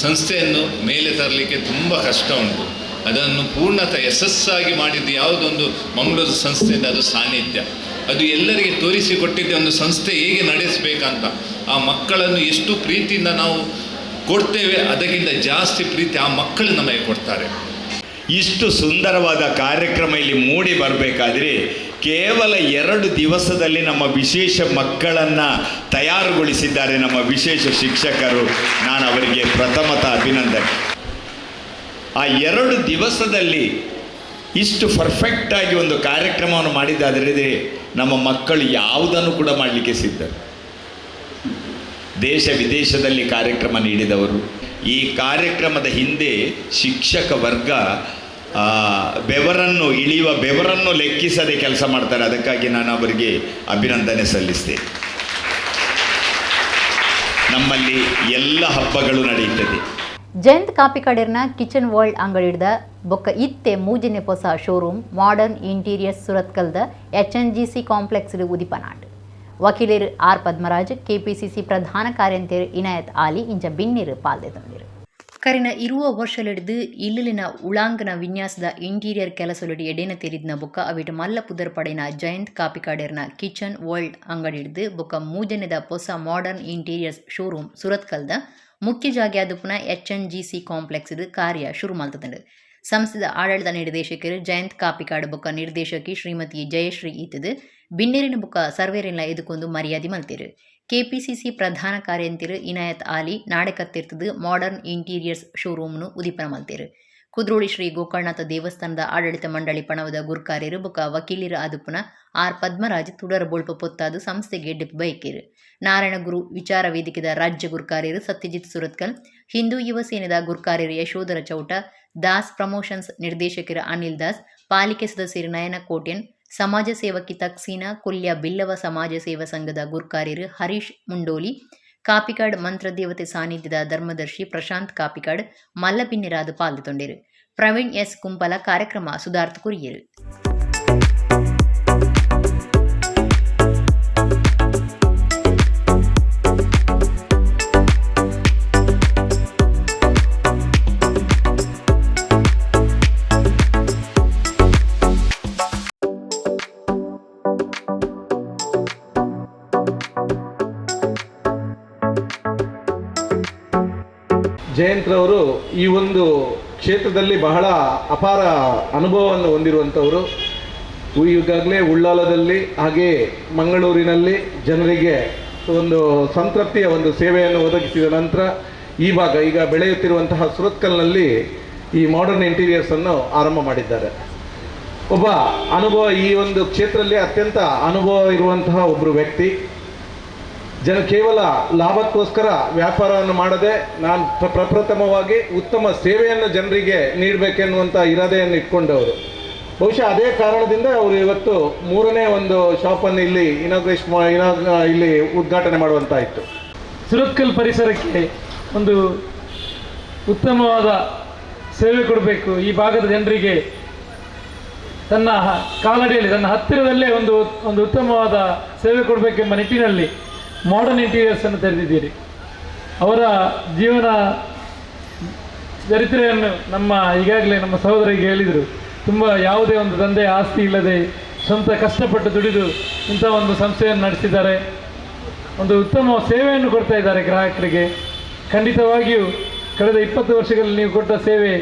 ಸಂಸ್ಥೆಯನ್ನು ಮೇಲೆ ತರಲಿಕ್ಕೆ ತುಂಬ ಕಷ್ಟ ಉಂಟು. ಅದನ್ನು ಪೂರ್ಣತಃ ಯಶಸ್ಸಾಗಿ ಮಾಡಿದ್ದು ಯಾವುದೊಂದು ಮಂಗಳೂರು ಸಂಸ್ಥೆಯಿಂದ, ಅದು ಸಾನ್ನಿಧ್ಯ. ಅದು ಎಲ್ಲರಿಗೆ ತೋರಿಸಿಕೊಟ್ಟಿದ್ದೆ ಒಂದು ಸಂಸ್ಥೆ ಹೇಗೆ ನಡೆಸಬೇಕಂತ. ಆ ಮಕ್ಕಳನ್ನು ಎಷ್ಟು ಪ್ರೀತಿಯಿಂದ ನಾವು ಕೊಡ್ತೇವೆ, ಅದಕ್ಕಿಂತ ಜಾಸ್ತಿ ಪ್ರೀತಿ ಆ ಮಕ್ಕಳು ನಮಗೆ ಕೊಡ್ತಾರೆ. ಇಷ್ಟು ಸುಂದರವಾದ ಕಾರ್ಯಕ್ರಮ ಇಲ್ಲಿ ಮೂಡಿ ಬರಬೇಕಾದ್ರೆ ಕೇವಲ 2 ದಿವಸದಲ್ಲಿ ನಮ್ಮ ವಿಶೇಷ ಮಕ್ಕಳನ್ನು ತಯಾರುಗೊಳಿಸಿದ್ದಾರೆ ನಮ್ಮ ವಿಶೇಷ ಶಿಕ್ಷಕರು. ನಾನು ಅವರಿಗೆ ಪ್ರಥಮತಃ ಅಭಿನಂದನೆ. ಆ 2 ದಿವಸದಲ್ಲಿ ಇಷ್ಟು ಪರ್ಫೆಕ್ಟಾಗಿ ಒಂದು ಕಾರ್ಯಕ್ರಮವನ್ನು ಮಾಡಿದ್ದಾದರೆ ನಮ್ಮ ಮಕ್ಕಳು ಯಾವುದನ್ನು ಕೂಡ ಮಾಡಲಿಕ್ಕೆ ಸಿದ್ಧರು. ದೇಶ ವಿದೇಶದಲ್ಲಿ ಕಾರ್ಯಕ್ರಮ ನೀಡಿದವರು. ಈ ಕಾರ್ಯಕ್ರಮದ ಹಿಂದೆ ಶಿಕ್ಷಕ ವರ್ಗ ಬೆವರನ್ನು ಇಳಿಯುವ ಬೆವರನ್ನು ಲೆಕ್ಕಿಸದೆ ಕೆಲಸ ಮಾಡ್ತಾರೆ. ಅದಕ್ಕಾಗಿ ನಾನು ಅವರಿಗೆ ಅಭಿನಂದನೆ ಸಲ್ಲಿಸ್ತೇನೆ. ನಮ್ಮಲ್ಲಿ ಎಲ್ಲ ಹಬ್ಬಗಳು ನಡೆಯುತ್ತದೆ. ಜಯಂತ್ ಕಾಪಿಕಾಡೇರ್ನ ಕಿಚನ್ ವರ್ಲ್ಡ್ ಅಂಗಡಿದ ಬೊಕ್ಕ ಇತ್ತೆ ಮೂಜನೆ ಪೊಸ showroom modern interiors ಸುರತ್ಕಲ್ದ HNGC complex ಉದಿಪನಾಂಡ್. ವಕೀಲರು ಆರ್ ಪದ್ಮರಾಜ್, ಕೆಪಿಸಿಸಿ ಪ್ರಧಾನ ಕಾರ್ಯಂತೆರ್ ಇನಾಯತ್ ಆಲಿ ಇಂಚ ಬಿನ್ನಿರು ಪಾಲ್ದೆ ತಂದಿರು. ಕರಿನ ಇರುವ ವರ್ಷಲಿಡಿದು ಇಲ್ಲಿನ ಉಳಾಂಗನ ವಿನ್ಯಾಸದ ಇಂಟೀರಿಯರ್ ಕೆಲಸೊಲಿಡಿ ಎಡೇನ ತೆರಿದ್ನ ಬೊಕ್ಕ ಅವಿಟ ಮಲ್ಲ ಪುದರ್ ಪಡೆನ ಜಯಂತ್ ಕಾಪಿಕಾಡೇರ್ನ ಕಿಚನ್ ವರ್ಲ್ಡ್ ಅಂಗಡಿಡ್ದು ಬೊಕ್ಕ ಮೂಜನೆದ ಪೊಸ modern interiors showroom ಸುರತ್ಕಲ್ದ ಮುಖ್ಯ ಜಾಗೆ ಆದುಪುನ HNGC complex ಕಾರ್ಯ ಶುರು ಮಲ್ತದಂಡು. ಸಂಸ್ಥೆದ ಆಡಳಿತ ನಿರ್ದೇಶಕರು ಜಯಂತ್ ಕಾಪಿಕಾಡ್ ಬೊಕ್ಕ ನಿರ್ದೇಶಕಿ ಶ್ರೀಮತಿ ಜಯಶ್ರೀ ಈತದು ಬಿನ್ನೆರಿನ ಬೊಕ್ಕ ಸರ್ವೇರಿನ ಎದುಕೊಂದು ಮರ್ಯಾದೆ ಮಲ್ತಿರು. ಕೆಪಿಸಿಸಿ ಪ್ರಧಾನ ಕಾರ್ಯಂತಿರು ಇನಾಯತ್ ಆಲಿ ನಾಡೆಕತ್ತಿರ್ತದು ಮಾಡರ್ನ್ ಇಂಟೀರಿಯರ್ಸ್ ಶೋರೂಮ್ನು ಉದಿಪನ ಮಲ್ತಿರು. ಕುದ್ರೋಳಿ ಶ್ರೀ ಗೋಕರ್ಣನಾಥ ದೇವಸ್ಥಾನದ ಆಡಳಿತ ಮಂಡಳಿ ಪಣವದ ಗುರ್ಕಾರ್ಯರು ಬೊಕ್ಕ ವಕೀಲರು ಆದುಪುನ ಆರ್ ಪದ್ಮರಾಜ್ ತುಡರ ಬೊಳ್ಪ ಪೊತ್ತಾದು ಸಂಸ್ಥೆಗೆ ಡಿಪ್ ಬೈಕಿರು. ನಾರಾಯಣಗುರು ವಿಚಾರ ವೇದಿಕೆದ ರಾಜ್ಯ ಗುರ್ಕಾರ್ಯರು ಸತ್ಯಜಿತ್ ಸುರತ್ಕಲ್, ಹಿಂದೂ ಯುವ ಸೇನೆದ ಗುರ್ಕಾರ್ಯರು ಯಶೋಧರ ಚೌಟ, ದಾಸ್ ಪ್ರಮೋಷನ್ಸ್ ನಿರ್ದೇಶಕರು ಅನಿಲ್ ದಾಸ್, ಪಾಲಿಕೆ ಸದಸ್ಯರು ನಯನ ಕೋಟ್ಯನ್, ಸಮಾಜ ಸೇವಕಿ ತಕ್ಸೀನಾ, ಕೊಲ್ಯ ಬಿಲ್ಲವ ಸಮಾಜ ಸೇವಾ ಸಂಘದ ಗುರ್ಕಾರ್ಯರು ಹರೀಶ್ ಮುಂಡೋಲಿ, ಕಾಪಿಕಾಡ್ ಮಂತ್ರದೇವತೆ ಸಾನ್ನಿಧ್ಯದ ಧರ್ಮದರ್ಶಿ ಪ್ರಶಾಂತ್ ಕಾಪಿಕಾಡ್ ಮಲ್ಲಪಿನ್ನಿರಾದ ಪಾಲ್ಗೊಂಡಿರು. ಪ್ರವೀಣ್ ಎಸ್ ಕುಂಪಲ ಕಾರ್ಯಕ್ರಮ ಸುಧಾರ್ಥ ಕುರಿಯರು. ಜಯಂತ್ರವರು ಈ ಒಂದು ಕ್ಷೇತ್ರದಲ್ಲಿ ಬಹಳ ಅಪಾರ ಅನುಭವವನ್ನು ಹೊಂದಿರುವಂಥವರು. ಈಗಾಗಲೇ ಉಳ್ಳಾಲದಲ್ಲಿ ಹಾಗೆಯೇ ಮಂಗಳೂರಿನಲ್ಲಿ ಜನರಿಗೆ ಒಂದು ಸಂತೃಪ್ತಿಯ ಒಂದು ಸೇವೆಯನ್ನು ಒದಗಿಸಿದ ನಂತರ ಈ ಭಾಗ ಈಗ ಬೆಳೆಯುತ್ತಿರುವಂತಹ ಸುರತ್ಕಲ್ನಲ್ಲಿ ಈ ಮಾಡರ್ನ್ ಇಂಟೀರಿಯರ್ಸನ್ನು ಆರಂಭ ಮಾಡಿದ್ದಾರೆ. ಒಬ್ಬ ಅನುಭವ ಈ ಒಂದು ಕ್ಷೇತ್ರದಲ್ಲಿ ಅತ್ಯಂತ ಅನುಭವ ಇರುವಂತಹ ಒಬ್ಬರು ವ್ಯಕ್ತಿ. ಜನ ಕೇವಲ ಲಾಭಕ್ಕೋಸ್ಕರ ವ್ಯಾಪಾರವನ್ನು ಮಾಡದೆ ನಾನು ಪ್ರಪ್ರಥಮವಾಗಿ ಉತ್ತಮ ಸೇವೆಯನ್ನು ಜನರಿಗೆ ನೀಡಬೇಕೆನ್ನುವಂಥ ಇರಾದೆಯನ್ನು ಇಟ್ಕೊಂಡವರು. ಬಹುಶಃ ಅದೇ ಕಾರಣದಿಂದ ಅವರು ಇವತ್ತು ಮೂರನೇ ಒಂದು ಶಾಪನ್ನು ಇಲ್ಲಿ ಇಲ್ಲಿ ಉದ್ಘಾಟನೆ ಮಾಡುವಂತಾಯಿತು. ಸುರತ್ಕಲ್ ಪರಿಸರಕ್ಕೆ ಒಂದು ಉತ್ತಮವಾದ ಸೇವೆ ಕೊಡಬೇಕು, ಈ ಭಾಗದ ಜನರಿಗೆ ತನ್ನ ಕಾಲಡಿಯಲ್ಲಿ ತನ್ನ ಹತ್ತಿರದಲ್ಲೇ ಒಂದು ಒಂದು ಉತ್ತಮವಾದ ಸೇವೆ ಕೊಡಬೇಕೆಂಬ ನಿಟ್ಟಿನಲ್ಲಿ ಮಾಡರ್ನ್ ಇಂಟೀರಿಯರ್ಸನ್ನು ತೆರೆದಿದ್ದೀರಿ. ಅವರ ಜೀವನ ಚರಿತ್ರೆಯನ್ನು ನಮ್ಮ ಈಗಾಗಲೇ ನಮ್ಮ ಸಹೋದರಿಗೆ ಹೇಳಿದರು. ತುಂಬ ಯಾವುದೇ ಒಂದು ತಂದೆಯ ಆಸ್ತಿ ಇಲ್ಲದೆ ಸ್ವಂತ ಕಷ್ಟಪಟ್ಟು ದುಡಿದು ಇಂಥ ಒಂದು ಸಂಸ್ಥೆಯನ್ನು ನಡೆಸಿದ್ದಾರೆ. ಒಂದು ಉತ್ತಮ ಸೇವೆಯನ್ನು ಕೊಡ್ತಾ ಇದ್ದಾರೆ ಗ್ರಾಹಕರಿಗೆ. ಖಂಡಿತವಾಗಿಯೂ ಕಳೆದ 20 ವರ್ಷಗಳಲ್ಲಿ ನೀವು ಕೊಟ್ಟ ಸೇವೆ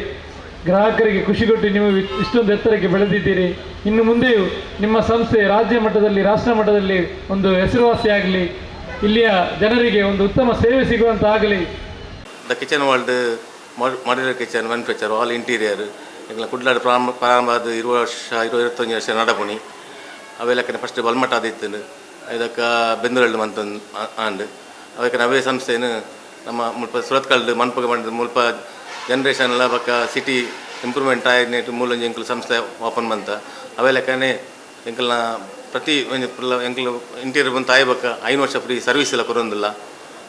ಗ್ರಾಹಕರಿಗೆ ಖುಷಿ ಕೊಟ್ಟು ನೀವು ಇಷ್ಟೊಂದು ಎತ್ತರಕ್ಕೆ ಬೆಳೆದಿದ್ದೀರಿ. ಇನ್ನು ಮುಂದೆಯೂ ನಿಮ್ಮ ಸಂಸ್ಥೆ ರಾಜ್ಯ ಮಟ್ಟದಲ್ಲಿ, ರಾಷ್ಟ್ರ ಮಟ್ಟದಲ್ಲಿ ಒಂದು ಹೆಸರುವಾಸಿಯಾಗಲಿ, ಇಲ್ಲಿಯ ಜನರಿಗೆ ಒಂದು ಉತ್ತಮ ಸೇವೆ ಸಿಗುವಂತಾಗಲಿ. The kitchen world modular kitchen manufacture all interior ಎಂಗ್ಲ ಕುಡ್ಲಾಡ್ ಪ್ರಾರಂಭ ಆದ 20 ವರ್ಷ 21 ವರ್ಷ ನಡಪುಣಿ ಅವೆಲ್ಲಕ್ಕನೆ ಫಸ್ಟ್ ಬಲ್ಮಠ ಆದಿತ್ತು, ಇದಕ್ಕೆ ಬೆಂದೂರಲ್ಲಿ ಮಂತೊಂದು ಆಂಡ್ ಅವಕ್ಕೆ ಅವೇ ಸಂಸ್ಥೆನು ನಮ್ಮ ಮುಲ್ಪ ಸುರತ್ಕಲ್ಡ್ ಮನ್ಪಗ ಮಂಡ್ ಮುಲ್ಪ ಜನ್ರೇಷನ್ ಎಲ್ಲ ಬಕ್ಕ ಸಿಟಿ ಇಂಪ್ರೂವ್ಮೆಂಟ್ ಆಯ್ತು ಮೂಲೊಂಜಿ ಎಂಕುಲು ಸಂಸ್ಥೆ ಓಪನ್ ಮಂತ ಅವೆಲ್ಲಕ್ಕನೆ ಎಂಕಲ್ನ ಪ್ರತಿ ಒಂಜಿ ಎಂಕುಲು ಇಂಟೀರಿಯರ್ ಬಂದು ತಾಯಿ ಬಕ್ಕ 5 ವರ್ಷ ಫ್ರೀ ಸರ್ವಿಸ್ ಎಲ್ಲ ಕೊರೊಂದಿಲ್ಲ.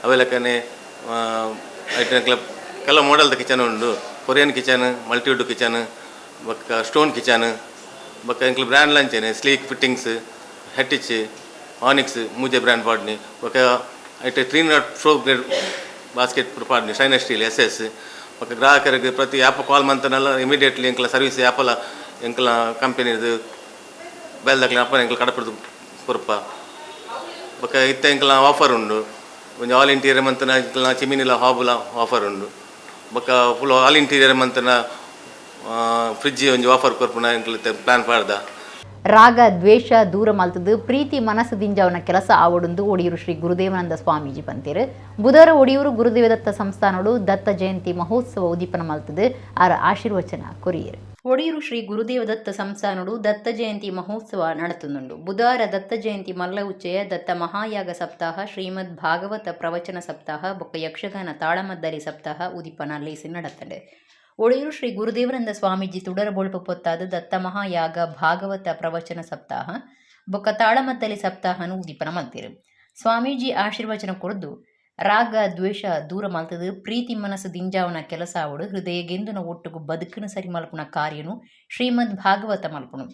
ಅವೆಲ್ಲಕ್ಕನೆ ಐಟ್ ಕೆಲವು ಮಾಡೆಲ್ದ ಕಿಚನ್ ಉಂಡು, Korean kitchen, multiwood kitchen, ಬೊಕ್ಕ ಸ್ಟೋನ್ ಕಿಚನ್, ಬೊಕ್ಕ ಎಂಕ್ಲು ಬ್ರ್ಯಾಂಡ್ ಲಂಚೇನೆ ಸ್ಲೀಕ್ ಫಿಟ್ಟಿಂಗ್ಸ್, ಹೆಟ್ಟಿಚ್, ಆನಿಕ್ಸ್ ಮೂಜೆ ಬ್ರ್ಯಾಂಡ್ ಪಾಡ್ನಿ, ಬೊಕ್ಕ ಐಟ್ 304 ಗ್ರೇಡ್ ಬಾಸ್ಕೆಟ್ ಪಾಡ್ನಿ, stainless steel SS. ಬೊಕ್ಕ ಗ್ರಾಹಕರಿಗೆ ಪ್ರತಿ ಆ್ಯಪ್ ಕಾಲ್ ಮಂತನೆಲ್ಲ ಇಮಿಡಿಯೇಟ್ಲಿ ಎಂಕ್ಲ ಸರ್ವಿಸ್ ಆ್ಯಪಲ ಎಂಕ್ಲ ಕಂಪನಿದು ಬೇಲ್ದಕ್ಲೆ ಅಪ್ಪನ ಎಂಕ್ಲ ಕಡಪುಡ್ದು ಕೊರ್ಪ. ಬೊಕ್ಕ ಇತ್ತೆ ಎಂಕ್ಲ ಆಫರ್ ಉಂಡು, ಒಂಜಿ ಆಲ್ ಇಂಟೀರಿಯರ್ ಮಂತನ ಎಂಕ್ಲ ಚಿಮಿನಿಲ ಹಾಬುಲ ಆಫರ್ ಉಂಡು. ಬೊಕ್ಕ full all interior ಮಂತನ fridge ಒಂಜಿ ಆಫರ್ ಕೊರ್ಪುನ ಎಂಕ್ಲ ಇತ್ತೆ ಪ್ಲಾನ್ ಪಾಡ್ದ. ರಾಗ ದ್ವೇಷ ದೂರ ಮಲ್ತದು ಪ್ರೀತಿ ಮನಸ್ಸು ದಿಂಜಾವನ ಕೆಲಸ ಆವಡುಂದು ಒಡಿಯೂರು ಶ್ರೀ ಗುರುದೇವಾನಂದ ಸ್ವಾಮೀಜಿ ಪಂತೇರು. ಬುಧವಾರ ಒಡಿಯೂರು ಗುರುದೇವದತ್ತ ಸಂಸ್ಥಾನಡು ದತ್ತ ಜಯಂತಿ ಮಹೋತ್ಸವ ಉದೀಪನ ಮಲ್ತದು ಆರ ಆಶೀರ್ವಚನ ಕೊರಿಯರು. ಒಡಿಯೂರು ಶ್ರೀ ಗುರುದೇವದತ್ತ ಸಂಸ್ಥಾನಡು ದತ್ತ ಜಯಂತಿ ಮಹೋತ್ಸವ ನಡೆತುಂಡು. ಬುಧವಾರ ದತ್ತ ಜಯಂತಿ ಮಲ್ಲ ಉಚ್ಚಯ, ದತ್ತ ಮಹಾಯಾಗ ಸಪ್ತಾಹ, ಶ್ರೀಮದ್ ಭಾಗವತ ಪ್ರವಚನ ಸಪ್ತಾಹ ಬೊಕ್ಕ ಯಕ್ಷಗಾನ ತಾಳಮದ್ದಲಿ ಸಪ್ತಾಹ ಉದೀಪನ ಲೇಸಿ ನಡತಂಡೆ. ಒಡಿಯೂರು ಶ್ರೀ ಗುರುದೇವನಂದ ಸ್ವಾಮೀಜಿ ತುಡರ ಬೊಳ್ಪು ಪೊತ್ತಾದ ದತ್ತ ಮಹಾಯಾಗ ಭಾಗವತ ಪ್ರವಚನ ಸಪ್ತಾಹ ಬೊಕ್ಕ ತಾಳಮದ್ದಲಿ ಸಪ್ತಾಹನು ಉದೀಪನ ಮಲ್ತಿರು. ಸ್ವಾಮೀಜಿ ಆಶೀರ್ವಚನ ಕೊರ್ದು ರಾಗ ದ್ವೇಷ ದೂರ ಮಲ್ತದು ಪ್ರೀತಿ ಮನಸ್ಸು ದಿಂಜಾವನ ಕೆಲಸ ಆವಡು ಹೃದಯಗೆಂದುನ ಒಟ್ಟುಗು ಬದುಕುನ ಸರಿ ಮಲ್ಪುನ ಕಾರ್ಯನು ಶ್ರೀಮದ್ ಭಾಗವತ ಮಲ್ಪುನು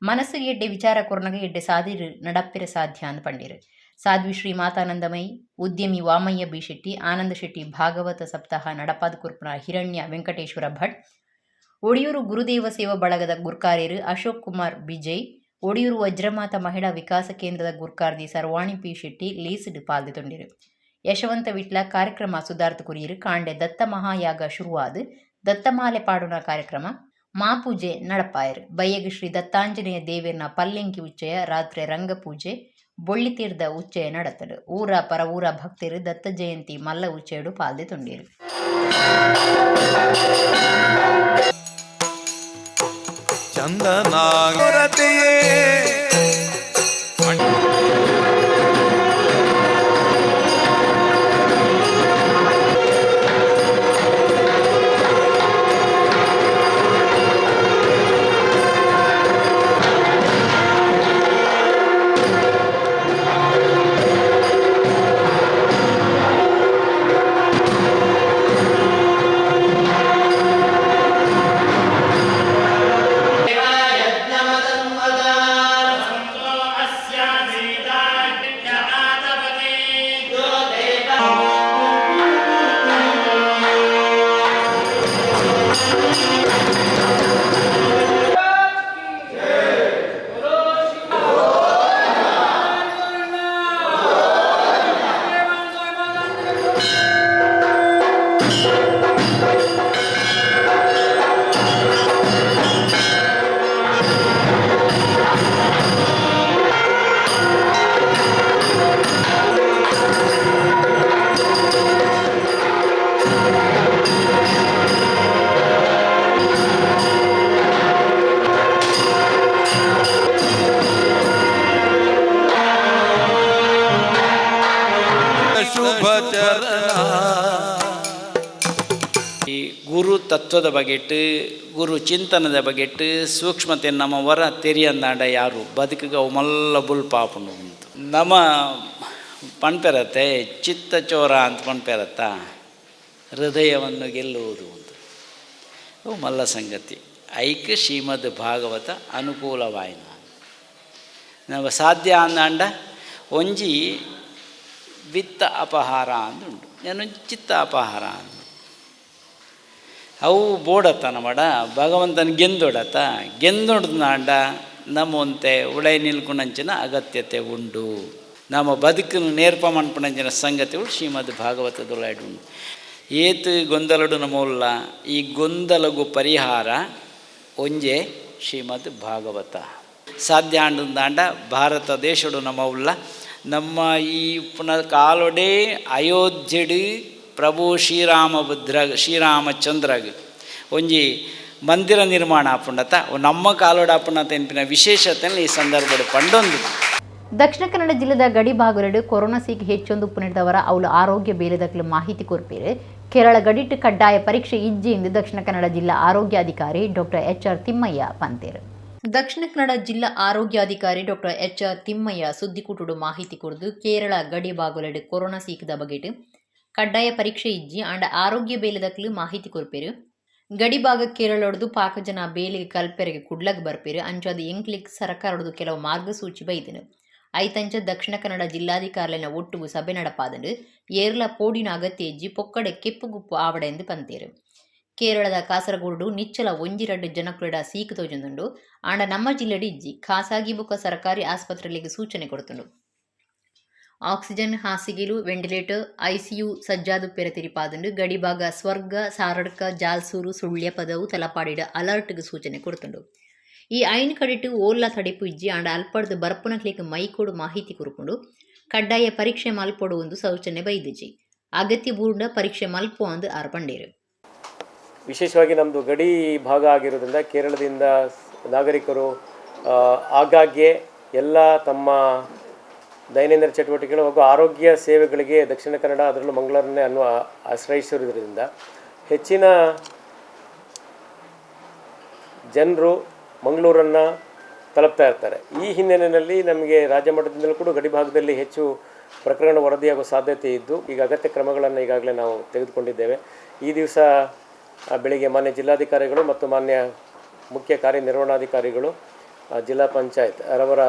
ಮನಸ್ಸುಗೆ ಎಡ್ಡೆ ವಿಚಾರ ಕೊರ್ನಗ ಎಡ್ಡೆ ಸಾದಿರು ನಡಪ್ಪಿರ ಸಾಧ್ಯ ಅಂದ್ ಪಂಡಿರು. ಸಾಧ್ವಿ ಶ್ರೀ ಮಾತಾನಂದಮಯಿ, ಉದ್ಯಮಿ ವಾಮಯ್ಯ ಬಿ ಶೆಟ್ಟಿ, ಆನಂದ ಶೆಟ್ಟಿ ಭಾಗವತ ಸಪ್ತಾಹ ನಡಪಾದ ಕುರ್ಪುನ ಹಿರಣ್ಯ ವೆಂಕಟೇಶ್ವರ ಭಟ್, ಒಡಿಯೂರು ಗುರುದೇವ ಸೇವಾ ಬಳಗದ ಗುರ್ಕಾರ್ಯರು ಅಶೋಕ್ ಕುಮಾರ್ ಬಿಜಯ್, ಒಡಿಯೂರು ವಜ್ರಮಾತ ಮಹಿಳಾ ವಿಕಾಸ ಕೇಂದ್ರದ ಗುರ್ಕಾರ್ದಿ ಸರ್ವಾಣಿ ಪಿ ಶೆಟ್ಟಿ ಲೇಸ್ಡ್ ಪಾಲ್ದೆ. ಯಶವಂತ ವಿಟ್ಲ ಕಾರ್ಯಕ್ರಮ ಸುಧಾರ್ಥ ಕುರಿಯರು. ಕಾಂಡೆ ದತ್ತ ಮಹಾಯಾಗ ಶುರುವಾದ ದತ್ತಮಾಲೆ ಪಾಡುನ ಕಾರ್ಯಕ್ರಮ ಮಾಪೂಜೆ ನಡಪಾಯರು. ಬಯ್ಯಗ್ ಶ್ರೀ ದತ್ತಾಂಜನೇಯ ದೇವೆರ್ನ ಪಲ್ಲೆಂಕಿ ಉಚ್ಚಯ, ರಾತ್ರಿ ರಂಗಪೂಜೆ, ಬೊಳ್ಳಿತೀರ್ದ ಉಚ್ಚಯ ನಡತಡು. ಊರ ಪರ ಊರ ಭಕ್ತರು ದತ್ತ ಜಯಂತಿ ಮಲ್ಲ ಉಚ್ಚಯಡು ಪಾಲ್ದೆ ತೊಂಡೇರು. ಚಂದನಾಗರತೆಯೇ. ಶುಭ ಚರಣ. ಈ ಗುರು ತತ್ವದ ಬಗೆಟ್ಟು, ಗುರು ಚಿಂತನದ ಬಗೆಟ್ಟು ಸೂಕ್ಷ್ಮತೆ ನಮ್ಮ ವರ ತೆರಿಯಂದಾಂಡ ಯಾರು ಬದುಕಿಗೆ ಅವು ಮಲ್ಲ ಬುಲ್ಪಾಪುಂಡು ಉಂಟು. ನಮ್ಮ ಪಣ್ಪೆರತ್ತೆ ಚಿತ್ತಚೋರ ಅಂತ ಪಣ್ಪೆರತ್ತ, ಹೃದಯವನ್ನು ಗೆಲ್ಲುವುದು ಅಂತ ಅವು ಮಲ್ಲ ಸಂಗತಿ. ಐಕ್ ಶ್ರೀಮದ್ ಭಾಗವತ ಅನುಕೂಲವಾಯಿನ ನಮ್ಮ ಸಾಧ್ಯ ಅಂದಾಂಡ ಒಂಜಿ ವಿತ್ತ ಅಪಹಾರ ಅಂದುಂಟು, ಏನೊಂಜಿ ಚಿತ್ತ ಅಪಹಾರ ಅಂದು ಅವು ಬೋಡತ್ತ ನಮ್ಮಡ ಭಗವಂತನ ಗೆಂದೊಡತ್ತ ಗೆಂದೊಡ್ದಾಂಡ ನಮ್ಮಂತೆ ಉಳೈ ನಿಲ್ಕುಣಂಚಿನ ಅಗತ್ಯತೆ ಉಂಡು. ನಮ್ಮ ಬದುಕನ್ನು ನೇರ್ಪ ಮನ್ಪುಣಂಚಿನ ಸಂಗತಿಗಳು ಶ್ರೀಮದ್ ಭಾಗವತದೊಳಗಡೆ ಉಂಡು. ಏತು ಗೊಂದಲಡು ನಮ್ಮಲ್ಲ ಈ ಗೊಂದಲಗು ಪರಿಹಾರ ಒಂಜೆ ಶ್ರೀಮದ್ ಭಾಗವತ. ಸಾಧ್ಯ ಅಂಡಂದಾಂಡ ಭಾರತ ದೇಶಡು ನಮ್ಮವುಲ್ಲ ನಮ್ಮ ಈ ಪುನಃ ಕಾಲೊಡೆ ಅಯೋಧ್ಯೆಡು ಪ್ರಭು ಶ್ರೀರಾಮಭದ್ರ ಶ್ರೀರಾಮಚಂದ್ರಗ್ ಒಂಜಿ ಮಂದಿರ ನಿರ್ಮಾಣ ಆಪುಂಡತ ನಮ್ಮ ಕಾಲೋಡ ಆಪುಂಡತ ಎನ್ಪಿನ ವಿಶೇಷತೆ ಈ ಸಂದರ್ಭದ ಪಂಡೊಂದು. ದಕ್ಷಿಣ ಕನ್ನಡ ಜಿಲ್ಲೆದ ಗಡಿ ಭಾಗಲೆಡ್ ಕೊರೋನಾ ಸೀಕ್ ಹೆಚ್ಚೊಂದು ಪುನೆಡ್ದವರ ಅವುಲು ಆರೋಗ್ಯ ಬೇಲೆದಕ್ಲು ಮಾಹಿತಿ ಕೊರ್ಪೇರು. ಕೇರಳ ಗಡಿಟ್ ಕಡ್ಡಾಯ ಪರೀಕ್ಷೆ ಇಜ್ಜಿ ಎಂದು ದಕ್ಷಿಣ ಕನ್ನಡ ಜಿಲ್ಲಾ ಆರೋಗ್ಯಾಧಿಕಾರಿ ಡಾಕ್ಟರ್ ಎಚ್ ಆರ್ ತಿಮ್ಮಯ್ಯ ಪಂತೇರು. ದಕ್ಷಿಣ ಕನ್ನಡ ಜಿಲ್ಲಾ ಆರೋಗ್ಯಾಧಿಕಾರಿ ಡಾಕ್ಟರ್ ಎಚ್ ಆರ್ ತಿಮ್ಮಯ್ಯ ಸುದ್ದಿಕೂಟುಡು ಮಾಹಿತಿ ಕೊರ್ದು ಕೇರಳ ಗಡಿ ಭಾಗಲೆಡ್ ಕೊರೋನಾ ಸೀಕ್ದ ಬಗೆಟ್ ಕಡ್ಡಾಯ ಪರೀಕ್ಷೆ ಇಜ್ಜಿ ಆಂಡ ಆರೋಗ್ಯ ಬೇಲೆದಕ್ಲು ಮಾಹಿತಿ ಕೊರ್ಪೇರು. ಗಡಿಭಾಗ ಕೇರಳೊಡ್ದು ಪಾಕ ಜನ ಬೇಲೆಗೆ ಕಲ್ಪೆರೆಗೆ ಕುಡ್ಲಗ್ ಬರ್ಪೇರು. ಅಂಚಾದ್ ಎಂಕ್ಲಿಕ್ ಸರಕಾರೊಡ್ದು ಕೆಲವು ಮಾರ್ಗಸೂಚಿ ಬೈದನು. ಐತಂಚ ದಕ್ಷಿಣ ಕನ್ನಡ ಜಿಲ್ಲಾಧಿಕಾರಿನ ಒಟ್ಟುಗು ಸಭೆ ನಡಪಾದಂಡು ಏರ್ಲ ಪೋಡಿನ ಅಗತ್ಯ ಇಜ್ಜಿ ಪೊಕ್ಕಡೆ ಕೆಪ್ಪುಗುಪ್ಪು ಆವಡೆ ಎಂದು ಪಂತೇರು. ಕೇರಳದ ಕಾಸರಗೋಡು ನಿಚ್ಚಲ ಒಂಜಿರಡ್ಡು ಜನಕುಲೆಡ ಸೀಕು ತೋಜೊಂದುಂಡು ಆಂಡ ನಮ್ಮ ಜಿಲ್ಲೆಡ್ ಇಜ್ಜಿ. ಖಾಸಗಿ ಬೊಕ್ಕ ಸರ್ಕಾರಿ ಆಸ್ಪತ್ರೆಗಳಿಗೆ ಸೂಚನೆ ಕೊಡ್ತುಂಡು. ಆಕ್ಸಿಜನ್ ಹಾಸಿಗೆಲು ವೆಂಟಿಲೇಟರ್ ಐಸಿಯು ಸಜ್ಜಾದುಪ್ಪೆರ ತಿರಿಪಾದುಂಡು. ಗಡಿಭಾಗ ಸ್ವರ್ಗ ಸಾರಡ್ಕ ಜಾಲ್ಸೂರು ಸುಳ್ಯ ಪದವು ತಲಪಾಡಿಡ ಅಲರ್ಟ್ಗೆ ಸೂಚನೆ ಕೊಡ್ತುಂಡು. ಈ 5 ಕಡೆಟು ಓಲ್ಲ ತಡಿಪು ಇಜ್ಜಿ ಆಂಡ ಅಲ್ಪಡ್ದು ಬರ್ಪುನಕ್ಲೆಗ್ ಮೈಕೋಡು ಮಾಹಿತಿ ಕುರುಪುಂಡು. ಕಡ್ಡಾಯ ಪರೀಕ್ಷೆ ಮಲ್ಪೊಡು ಒಂದು ಸೂಚನೆ ಬೈದಿಜಿ. ಅಗತ್ಯ ಬೂರ್ಡ ಪರೀಕ್ಷೆ ಮಲ್ಪು ಅಂದು ಆರ್ ಪಂಡೇರು. ವಿಶೇಷವಾಗಿ ನಮ್ಮದು ಗಡಿ ಭಾಗ ಆಗಿರೋದ್ರಿಂದ ಕೇರಳದಿಂದ ನಾಗರಿಕರು ಆಗಾಗ್ಗೆ ಎಲ್ಲ ತಮ್ಮ ದೈನಂದಿನ ಚಟುವಟಿಕೆಗಳು ಹಾಗೂ ಆರೋಗ್ಯ ಸೇವೆಗಳಿಗೆ ದಕ್ಷಿಣ ಕನ್ನಡ, ಅದರಲ್ಲೂ ಮಂಗಳೂರನ್ನೇ ಆಶ್ರಯಿಸಿರುವುದರಿಂದ ಹೆಚ್ಚಿನ ಜನರು ಮಂಗಳೂರನ್ನು ತಲುಪ್ತಾ ಇರ್ತಾರೆ. ಈ ಹಿನ್ನೆಲೆಯಲ್ಲಿ ನಮಗೆ ರಾಜ್ಯ ಮಟ್ಟದಿಂದಲೂ ಕೂಡ ಗಡಿ ಭಾಗದಲ್ಲಿ ಹೆಚ್ಚು ಪ್ರಕರಣ ವರದಿಯಾಗುವ ಸಾಧ್ಯತೆ ಇದ್ದು, ಈಗ ಅಗತ್ಯ ಕ್ರಮಗಳನ್ನು ಈಗಾಗಲೇ ನಾವು ತೆಗೆದುಕೊಂಡಿದ್ದೇವೆ. ಈ ದಿವಸ ಬೆಳಿಗ್ಗೆ ಮಾನ್ಯ ಜಿಲ್ಲಾಧಿಕಾರಿಗಳು ಮತ್ತು ಮಾನ್ಯ ಮುಖ್ಯ ಕಾರ್ಯನಿರ್ವಹಣಾಧಿಕಾರಿಗಳು, ಜಿಲ್ಲಾ ಪಂಚಾಯತ್ ರವರ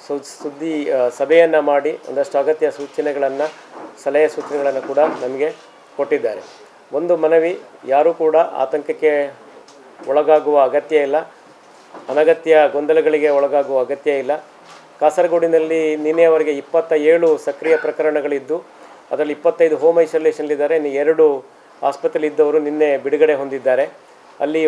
ಸುದ್ದಿ ಸಭೆಯನ್ನು ಮಾಡಿ ಒಂದಷ್ಟು ಅಗತ್ಯ ಸೂಚನೆಗಳನ್ನು, ಸಲಹೆ ಸೂಚನೆಗಳನ್ನು ಕೂಡ ನಮಗೆ ಕೊಟ್ಟಿದ್ದಾರೆ. ಒಂದು ಮನವಿ, ಯಾರೂ ಕೂಡ ಆತಂಕಕ್ಕೆ ಒಳಗಾಗುವ ಅಗತ್ಯ ಇಲ್ಲ, ಅನಗತ್ಯ ಗೊಂದಲಗಳಿಗೆ ಒಳಗಾಗುವ ಅಗತ್ಯ ಇಲ್ಲ. ಕಾಸರಗೋಡಿನಲ್ಲಿ ನಿನ್ನೆಯವರೆಗೆ 27 ಸಕ್ರಿಯ ಪ್ರಕರಣಗಳಿದ್ದು, ಅದರಲ್ಲಿ 25 ಹೋಮ್ ಐಸೋಲೇಷನ್ಲಿದ್ದಾರೆ. ಇನ್ನು 2 ಆಸ್ಪತ್ರೆಯಲ್ಲಿದ್ದವರು ನಿನ್ನೆ ಬಿಡುಗಡೆ ಹೊಂದಿದ್ದಾರೆ. ಅಲ್ಲಿ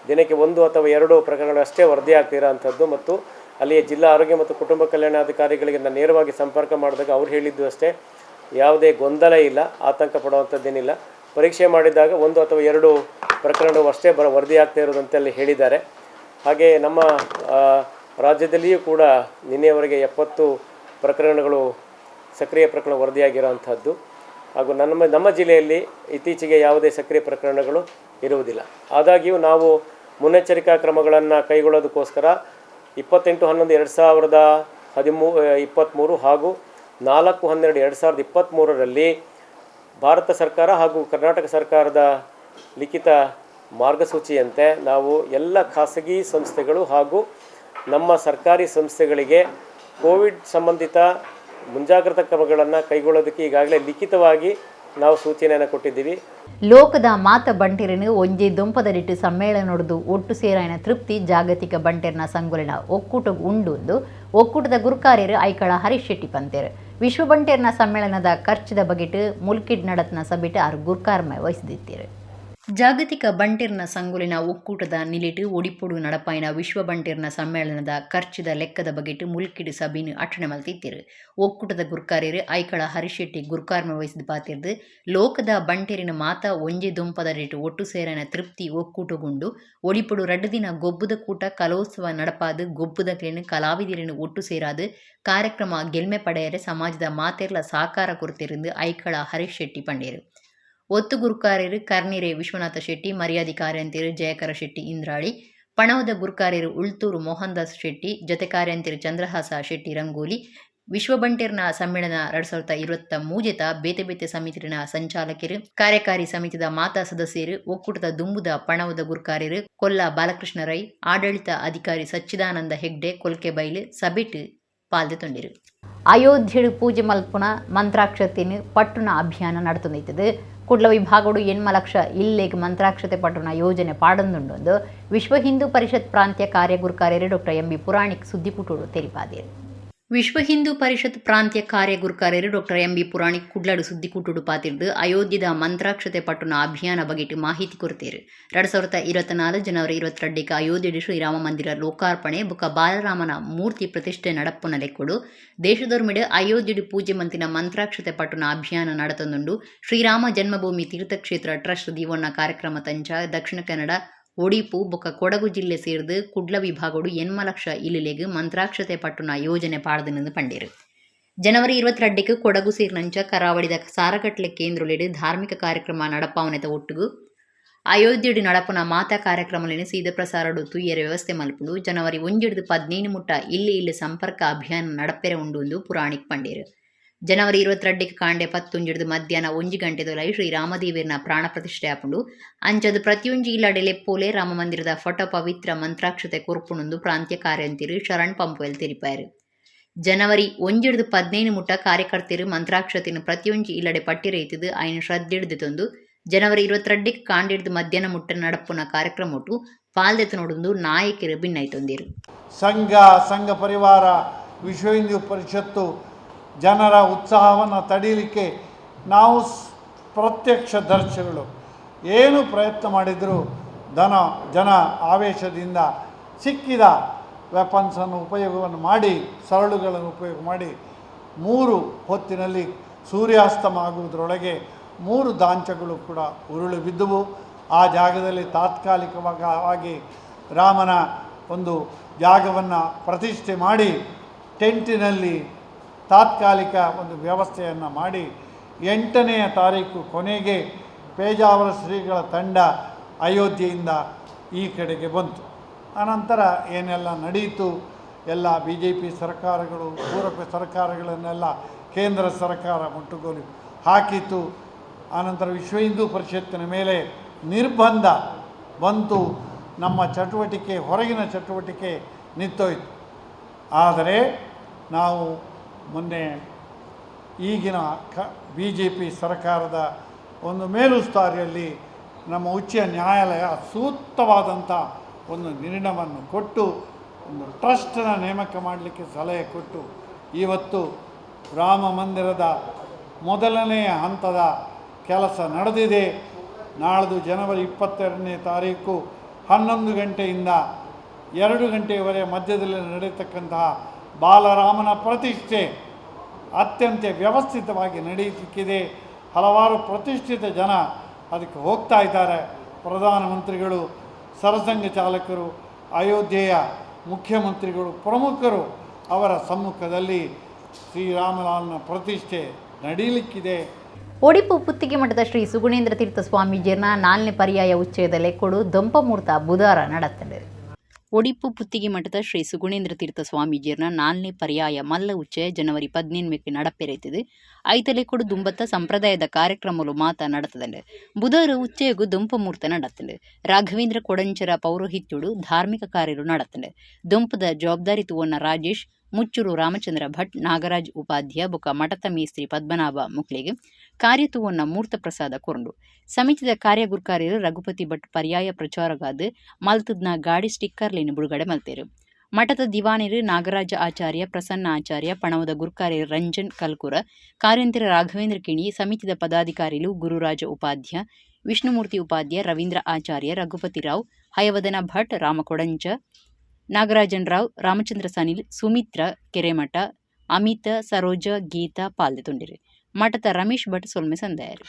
ದಿನಕ್ಕೆ 1 ಅಥವಾ 2 ಪ್ರಕರಣಗಳು ಅಷ್ಟೇ ವರದಿ ಆಗ್ತಿರೋಂಥದ್ದು. ಮತ್ತು ಅಲ್ಲಿಯ ಜಿಲ್ಲಾ ಆರೋಗ್ಯ ಮತ್ತು ಕುಟುಂಬ ಕಲ್ಯಾಣಾಧಿಕಾರಿಗಳಿಗೆ ನಾನು ನೇರವಾಗಿ ಸಂಪರ್ಕ ಮಾಡಿದಾಗ ಅವ್ರು ಹೇಳಿದ್ದು ಅಷ್ಟೇ, ಯಾವುದೇ ಗೊಂದಲ ಇಲ್ಲ, ಆತಂಕ ಪಡುವಂಥದ್ದೇನಿಲ್ಲ. ಪರೀಕ್ಷೆ ಮಾಡಿದಾಗ 1 ಅಥವಾ 2 ಪ್ರಕರಣವು ಅಷ್ಟೇ ವರದಿ ಆಗ್ತಾ ಇರೋದಂತೆ ಅಲ್ಲಿ ಹೇಳಿದ್ದಾರೆ. ಹಾಗೆ ನಮ್ಮ ರಾಜ್ಯದಲ್ಲಿಯೂ ಕೂಡ ನಿನ್ನೆಯವರೆಗೆ 70 ಪ್ರಕರಣಗಳು ಸಕ್ರಿಯ ಪ್ರಕರಣ ವರದಿಯಾಗಿರೋವಂಥದ್ದು. ಹಾಗೂ ನಮ್ಮ ಜಿಲ್ಲೆಯಲ್ಲಿ ಇತ್ತೀಚೆಗೆ ಯಾವುದೇ ಸಕ್ರಿಯ ಪ್ರಕರಣಗಳು ಇರುವುದಿಲ್ಲ. ಆದಾಗ್ಯೂ ನಾವು ಮುನ್ನೆಚ್ಚರಿಕಾ ಕ್ರಮಗಳನ್ನು ಕೈಗೊಳ್ಳೋದಕ್ಕೋಸ್ಕರ 28/11/2023 ಹಾಗೂ 4/12/2023ರಲ್ಲಿ ಭಾರತ ಸರ್ಕಾರ ಹಾಗೂ ಕರ್ನಾಟಕ ಸರ್ಕಾರದ ಲಿಖಿತ ಮಾರ್ಗಸೂಚಿಯಂತೆ ನಾವು ಎಲ್ಲ ಖಾಸಗಿ ಸಂಸ್ಥೆಗಳು ಹಾಗೂ ನಮ್ಮ ಸರ್ಕಾರಿ ಸಂಸ್ಥೆಗಳಿಗೆ ಕೋವಿಡ್ ಸಂಬಂಧಿತ ಮುಂಜಾಗ್ರತಾ ಕ್ರಮಗಳನ್ನು ಕೈಗೊಳ್ಳೋದಕ್ಕೆ ಈಗಾಗಲೇ ಲಿಖಿತವಾಗಿ ನಾವು ಸೂಚನೆಯನ್ನು ಕೊಟ್ಟಿದ್ದೀವಿ. ಲೋಕದ ಮಾತ ಬಂಟೆರನು ಒಂಜೆ ದೊಂಪದಡಿಟ್ಟು ಸಮ್ಮೇಳನೊಡ್ದು ಒಟ್ಟು ಸೇರಾಯನ ತೃಪ್ತಿ ಜಾಗತಿಕ ಬಂಟೆರ್ನ ಸಂಗೊಲಿನ ಒಕ್ಕೂಟ ಉಂಡು ಎಂದು ಒಕ್ಕೂಟದ ಗುರುಕಾರ್ಯರು ಐಕಳ ಹರೀಶ್ ಶೆಟ್ಟಿ ಪಂತೇರು. ವಿಶ್ವ ಬಂಟೆರ್ನ ಸಮ್ಮೇಳನದ ಖರ್ಚದ ಬಗೆಟ್ ಮುಲ್ಕಿಡ್ ನಡತ್ನ ಸಭೆಟ್ ಆರು ಗುರುಕಾರ್ಮೆ ವಹಿಸಿದಿತ್ತೇರು. ಜಾಗತಿಕ ಬಂಟೆರ್ನ ಸಂಗೊಲಿನ ಒಕ್ಕೂಟದ ನಿಲೆಟು ಒಡಿಪೊಡು ನಡಪಾಯಿನ ವಿಶ್ವ ಬಂಟೆರ್ನ ಸಮ್ಮೇಳನದ ಖರ್ಚದ ಲೆಕ್ಕದ ಬಗೆಟ್ ಮುಲ್ಕಿಡ್ ಸಭೆನು ಅಟ್ಟಣೆ ಮಲ್ತಿತ್ತಿರು. ಒಕ್ಕೂಟದ ಗುರ್ಕಾರ್ಯರು ಐಕಳ ಹರಿಶೆಟ್ಟಿ ಗುರ್ಕಾರ್ಮೆ ವಹಿಸಿದ ಪಾತಿರ್ದು ಲೋಕದ ಬಂಟೆರಿನ ಮಾತ ಒಂಜೆ ದೊಂಪದ ರೇಟು ಒಟ್ಟು ಸೇರನ ತೃಪ್ತಿ ಒಕ್ಕೂಟಗೊಂಡು ಒಡಿಪೊಡು 2 ದಿನ ಗೊಬ್ಬುದ ಕೂಟ ಕಲೋತ್ಸವ ನಡಪಾದು ಗೊಬ್ಬುದಕ್ಲೇನು ಕಲಾವಿದರೇನು ಒಟ್ಟು ಸೇರಾದು ಕಾರ್ಯಕ್ರಮ ಗೆಲ್ಮೆ ಪಡೆಯರೆ ಸಮಾಜದ ಮಾತೆರ್ಲ ಸಾಕಾರ ಕೊರತಿருந்து ಐಕಳ ಹರೀಶ್ ಶೆಟ್ಟಿ ಪಂಡೇರು. ಒತ್ತು ಗುರುಕಾರ್ಯರು ಕರ್ನಿರೆ ವಿಶ್ವನಾಥ ಶೆಟ್ಟಿ, ಮರ್ಯಾದಿ ಕಾರ್ಯಂತಿರು ಜಯಕರ ಶೆಟ್ಟಿ ಇಂದ್ರಾಳಿ, ಪಣವದ ಗುರುಕಾರ್ಯರು ಉಳ್ತೂರು ಮೋಹನ್ ದಾಸ್ ಶೆಟ್ಟಿ, ಜೊತೆ ಕಾರ್ಯಂತಿರು ಚಂದ್ರಹಾಸ ಶೆಟ್ಟಿ ರಂಗೋಲಿ. ವಿಶ್ವ ಬಂಟೆರ್ನ ಸಮ್ಮೇಳನ 2023 ಬೇತೆ ಬೇತೆ ಸಮಿತಿನ ಸಂಚಾಲಕರು, ಕಾರ್ಯಕಾರಿ ಸಮಿತಿದ ಮಾತಾ ಸದಸ್ಯರು, ಒಕ್ಕೂಟದ ದುಂಬುದ ಪಣವದ ಗುರುಕಾರ್ಯರು ಕೊಲ್ಲ ಬಾಲಕೃಷ್ಣ ರೈ, ಆಡಳಿತ ಅಧಿಕಾರಿ ಸಚ್ಚಿದಾನಂದ ಹೆಗ್ಡೆ ಕೊಲ್ಕೆಬೈಲು ಸಭೆಟ್ ಪಾಲ್ದೆ ತೊಂಡಿರು. ಅಯೋಧ್ಯೆಡು ಪೂಜೆ ಮಲ್ಪುನ ಮಂತ್ರಾಕ್ಷತೆಯನ್ನು ಪಟ್ಟುನ ಅಭಿಯಾನ ನಡೆತೊಂದಿತ್ತದು. ಕುಡ್ಲ ವಿಭಾಗಡು 8 ಲಕ್ಷ ಇಲ್ಲೆಗ್ ಮಂತ್ರಾಕ್ಷತೆ ಪಟ್ಟುನ ಯೋಜನೆ ಪಾಡೊಂದುಂಡು. ವಿಶ್ವ ಹಿಂದೂ ಪರಿಷತ್ ಪ್ರಾಂತ್ಯ ಕಾರ್ಯಗುರುಕಾರ್ಯರು ಡಾಕ್ಟರ್ ಎಂಬಿ ಪುರಾಣಿಕ್ ಸುದ್ದಿಪುಟೋಡು ತೆರಿಪಾದೇರು. ವಿಶ್ವ ಹಿಂದೂ ಪರಿಷತ್ ಪ್ರಾಂತ್ಯ ಕಾರ್ಯಗುರುಕಾರ್ಯರು ಡಾಕ್ಟರ್ ಎಂಬಿ ಪುರಾಣಿಕ್ ಕುಡ್ಲಡು ಸುದ್ದಿಕೂಟುಡು ಪಾತಿರ್ದು ಅಯೋಧ್ಯದ ಮಂತ್ರಾಕ್ಷತೆ ಪಟ್ಟುನ ಅಭಿಯಾನ ಬಗೆಟ್ ಮಾಹಿತಿ ಕೊರತೇರು. 2024 ಜನವರಿ 22ಕ್ಕೆ ಅಯೋಧ್ಯೆಡು ಶ್ರೀರಾಮ ಮಂದಿರ ಲೋಕಾರ್ಪಣೆ ಬುಕ್ಕ ಬಾಲರಾಮನ ಮೂರ್ತಿ ಪ್ರತಿಷ್ಠೆ ನಡಪ್ಪುನ ಲೆಕ್ಕೊಡು ದೇಶದೊರ್ಮಿಡು ಅಯೋಧ್ಯೆಡು ಪೂಜೆ ಮಂತಿನ ಮಂತ್ರಾಕ್ಷತೆ ಪಟ್ಟುನ ಅಭಿಯಾನ ನಡತೊಂದುಂಡು. ಶ್ರೀರಾಮ ಜನ್ಮಭೂಮಿ ತೀರ್ಥಕ್ಷೇತ್ರ ಟ್ರಸ್ಟ್ ದೀವಣ್ಣ ಕಾರ್ಯಕ್ರಮ ತಂಚ ದಕ್ಷಿಣ ಕನ್ನಡ, ಒಡಿಪು ಬೊಕ್ಕ ಕೊಡಗು ಜಿಲ್ಲೆ ಸೇರ್ದು ಕುಡ್ಲ ವಿಭಾಗಡು 8 ಲಕ್ಷ ಇಲ್ಲಿಲೆಗ್ ಮಂತ್ರಾಕ್ಷತೆ ಪಟ್ಟುನ ಯೋಜನೆ ಪಾಡ್ದನೆಂದು ಪಂಡೇರು. ಜನವರಿ 22ಕ್ಕೆ ಕೊಡಗು ಸೇರಿನಂಚ ಕರಾವಳಿದ ಸಾರಗಟ್ಲೆ ಕೇಂದ್ರೊಲೆಡು ಧಾರ್ಮಿಕ ಕಾರ್ಯಕ್ರಮ ನಡಪಾವನೆತ ಒಟ್ಟುಗು ಅಯೋಧ್ಯೆಡು ನಡಪುನ ಮಾತಾ ಕಾರ್ಯಕ್ರಮలను ಸೀದ ಪ್ರಸಾರಡು ತುಯ್ಯರ ವ್ಯವಸ್ಥೆ ಮಲ್ಪುಂಡು. ಜನವರಿ 1-15 ಮುಟ್ಟ ಇಲ್ಲಿ ಇಲ್ಲಿ ಸಂಪರ್ಕ ಅಭಿಯಾನ ನಡಪೆರೆ ಉಂಡು ಎಂದು ಪುರಾಣಿಕ್ ಪಂಡೇರು. ಜನವರಿ 22ಕ್ಕೆ ಕಾಂಡೆ 10 ಮಧ್ಯಾಹ್ನ 1 ಗಂಟೆದೊಲೈ ಶ್ರೀರಾಮದೇವಿಯರ್ನ ಪ್ರಾಣ ಪ್ರತಿಷ್ಠೆ ಆಪುಂಡು. ಅಂಚದು ಪ್ರತಿಯೊಂಜಿ ಇಲ್ಲಡೆ ಲೆಪ್ಪೋಲೆ ರಾಮ ಮಂದಿರದ ಫೋಟೋ ಪವಿತ್ರ ಮಂತ್ರಾಕ್ಷತೆ ಕೊರ್ಪುಣೊಂದು ಪ್ರಾಂತ್ಯ ಕಾರ್ಯಂತಿರು ಶರಣ್ ಪಂಪುವೆಲ್ ತೆರಿಪಾಯರು. ಜನವರಿ 1-15 ಮುಟ್ಟ ಕಾರ್ಯಕರ್ತರು ಮಂತ್ರಾಕ್ಷತೆಯನ್ನು ಪ್ರತಿಯೊಂಜಿ ಇಲ್ಲಡೆ ಪಟ್ಟಿರೈತದು ಐನು ಶ್ರದ್ಧೆಡ್ದು ತಂದು ಜನವರಿ 22ಕ್ಕೆ ಕಾಂಡೆಡ್ದು ಮಧ್ಯಾಹ್ನ ಮುಟ್ಟ ನಡಪುನ ಕಾರ್ಯಕ್ರಮ ಒಟ್ಟು ಪಾಲ್ದೆತ್ತು ನೋಡೊಂದು ನಾಯಕರು ಭಿನ್ನೈತೊಂದಿರು. ಸಂಘ ಸಂಘ ಪರಿವಾರ ವಿಶ್ವ ಹಿಂದೂ ಪರಿಷತ್ತು ಜನರ ಉತ್ಸಾಹವನ್ನು ತಡೀಲಿಕ್ಕೆ ನಾವು ಪ್ರತ್ಯಕ್ಷ ದರ್ಶಿಗಳು ಏನು ಪ್ರಯತ್ನ ಮಾಡಿದರೂ ಜನ ಆವೇಶದಿಂದ ಸಿಕ್ಕಿದ ವೆಪನ್ಸನ್ನು ಉಪಯೋಗವನ್ನು ಮಾಡಿ, ಸರಳುಗಳನ್ನು ಉಪಯೋಗ ಮಾಡಿ 3 ಹೊತ್ತಿನಲ್ಲಿ ಸೂರ್ಯಾಸ್ತಮ ಆಗುವುದರೊಳಗೆ 3 ದಾಂಚಗಳು ಕೂಡ ಉರುಳು ಬಿದ್ದುವು. ಆ ಜಾಗದಲ್ಲಿ ತಾತ್ಕಾಲಿಕವಾಗಿ ರಾಮನ ಒಂದು ಜಾಗವನ್ನು ಪ್ರತಿಷ್ಠೆ ಮಾಡಿ ಟೆಂಟಿನಲ್ಲಿ ತಾತ್ಕಾಲಿಕ ಒಂದು ವ್ಯವಸ್ಥೆಯನ್ನು ಮಾಡಿ 8ನೇ ತಾರೀಕು ಕೊನೆಗೆ ಪೇಜಾವರ ಶ್ರೀಗಳ ತಂಡ ಅಯೋಧ್ಯೆಯಿಂದ ಈ ಕಡೆಗೆ ಬಂತು. ಆನಂತರ ಏನೆಲ್ಲ ನಡೆಯಿತು, ಎಲ್ಲ B J P ಸರ್ಕಾರಗಳು, ಪೂರಕ ಸರ್ಕಾರಗಳನ್ನೆಲ್ಲ ಕೇಂದ್ರ ಸರ್ಕಾರ ಮುಟ್ಟುಗೋಲು ಹಾಕಿತು. ಆನಂತರ ವಿಶ್ವ ಹಿಂದೂ ಪರಿಷತ್ತಿನ ಮೇಲೆ ನಿರ್ಬಂಧ ಬಂತು. ನಮ್ಮ ಚಟುವಟಿಕೆ, ಹೊರಗಿನ ಚಟುವಟಿಕೆ ನಿಂತೋಯಿತು. ಆದರೆ ನಾವು ಮೊನ್ನೆ ಈಗಿನ B J P ಸರ್ಕಾರದ ಒಂದು ಮೇಲುಸ್ತುವಾರಿಯಲ್ಲಿ ನಮ್ಮ ಉಚ್ಚ ನ್ಯಾಯಾಲಯ ಸೂಕ್ತವಾದಂಥ ಒಂದು ನಿರ್ಣಯವನ್ನು ಕೊಟ್ಟು ಒಂದು ಟ್ರಸ್ಟನ್ನು ನೇಮಕ ಮಾಡಲಿಕ್ಕೆ ಸಲಹೆ ಕೊಟ್ಟು ಇವತ್ತು ರಾಮ ಮಂದಿರದ ಮೊದಲನೆಯ ಹಂತದ ಕೆಲಸ ನಡೆದಿದೆ. ನಾಳ್ದು ಜನವರಿ 22ನೇ ತಾರೀಕು 11 ಗಂಟೆಯಿಂದ 2 ಗಂಟೆಯವರೆಗೆ ಮಧ್ಯದಲ್ಲಿ ನಡೆಯತಕ್ಕಂತಹ ಬಾಲರಾಮನ ಪ್ರತಿಷ್ಠೆ ಅತ್ಯಂತ ವ್ಯವಸ್ಥಿತವಾಗಿ ನಡೆಯಲಿಕ್ಕಿದೆ. ಹಲವಾರು ಪ್ರತಿಷ್ಠಿತ ಜನ ಅದಕ್ಕೆ ಹೋಗ್ತಾ ಇದ್ದಾರೆ. ಪ್ರಧಾನಮಂತ್ರಿಗಳು, ಸರಸಂಘ ಚಾಲಕರು, ಅಯೋಧ್ಯೆಯ ಮುಖ್ಯಮಂತ್ರಿಗಳು, ಪ್ರಮುಖರು ಅವರ ಸಮ್ಮುಖದಲ್ಲಿ ಶ್ರೀರಾಮಲಾಲ್ನ ಪ್ರತಿಷ್ಠೆ ನಡೆಯಲಿಕ್ಕಿದೆ. ಒಡಿಪು ಪುತ್ತಿಗೆ ಮಠದ ಶ್ರೀ ಸುಗುಣೇಂದ್ರ ತೀರ್ಥ ಸ್ವಾಮೀಜಿಯರ್ನ 4ನೇ ಪರ್ಯಾಯ ಉಚ್ಚಯದ ಲೆಕ್ಕೊಡು ದೊಂಪಮೂರ್ತ ಬುಧವಾರ ನಡತ್ತಂಡು. ಒಡಿಪು ಪುತ್ತಿಗೆ ಮಠದ ಶ್ರೀ ಸುಗುಣೇಂದ್ರ ತೀರ್ಥ ಸ್ವಾಮೀಜಿಯರ್ನ 4ನೇ ಪರ್ಯಾಯ ಮಲ್ಲ ಉಚ್ಚಯ ಜನವರಿ 18ಕ್ಕೆ ನಡಪೆರೈತದೆ. ಐತಲೆಕ್ಕೊಡು ದುಂಬತ್ತ ಸಂಪ್ರದಾಯದ ಕಾರ್ಯಕ್ರಮಲು ಮಾತ ನಡತದಂಡು. ಬುಧವಾರ ಉಚ್ಚಯಗು ದೊಂಪಮೂರ್ತ ನಡತ್ತಂಡು. ರಾಘವೇಂದ್ರ ಕೊಡಂಚರ ಪೌರೋಹಿತ್ಯುಡು ಧಾರ್ಮಿಕ ಕಾರ್ಯರು ನಡತ್ತಂಡು. ದೊಂಪದ ಜವಾಬ್ದಾರಿ ತುವನ್ನ ರಾಜೇಶ್, ಮುಚ್ಚೂರು ರಾಮಚಂದ್ರ ಭಟ್, ನಾಗರಾಜ್ ಉಪಾಧ್ಯ ಬೊಕ ಮಠತ ಮೇಸ್ತ್ರಿ ಪದ್ಮನಾಭ ಮುಕ್ಳಿಗೆ ಕಾರ್ಯತುವನ್ನ ಮೂರ್ತ ಪ್ರಸಾದ ಕೊರಂಡು. ಸಮಿತಿದ ಕಾರ್ಯಗುರ್ಕಾರ್ಯರು ರಘುಪತಿ ಭಟ್ ಪರ್ಯಾಯ ಪ್ರಚಾರಗಾದ ಮಲ್ತದ್ನ ಗಾಡಿ ಸ್ಟಿಕ್ಕರ್ಲೇನು ಬಿಡುಗಡೆ ಮಲ್ತೇರು. ಮಠದ ದಿವಾನಿರು ನಾಗರಾಜ ಆಚಾರ್ಯ, ಪ್ರಸನ್ನ ಆಚಾರ್ಯ, ಪಣವದ ಗುರ್ಕಾರ್ಯರು ರಂಜನ್ ಕಲ್ಕುರ, ಕಾರ್ಯಂತರ ರಾಘವೇಂದ್ರ ಕಿಣಿ, ಸಮಿತಿದ ಪದಾಧಿಕಾರಿಲು ಗುರುರಾಜ ಉಪಾಧ್ಯ, ವಿಷ್ಣುಮೂರ್ತಿ ಉಪಾಧ್ಯ, ರವೀಂದ್ರ ಆಚಾರ್ಯ, ರಘುಪತಿ ರಾವ್, ಹಯವದನ ಭಟ್, ರಾಮಕೊಡಂಚ, ನಾಗರಾಜನ್ ರಾವ್, ರಾಮಚಂದ್ರ ಸನಿಲ್, ಸುಮಿತ್ರ ಕೆರೆಮಠ, ಅಮಿತ, ಸರೋಜ, ಗೀತಾ ಪಾಲ್ದೆ ಮಠದ ರಮೇಶ್ ಭಟ್ ಸೊಲ್ಮೆ ಸಂದಾಯರು.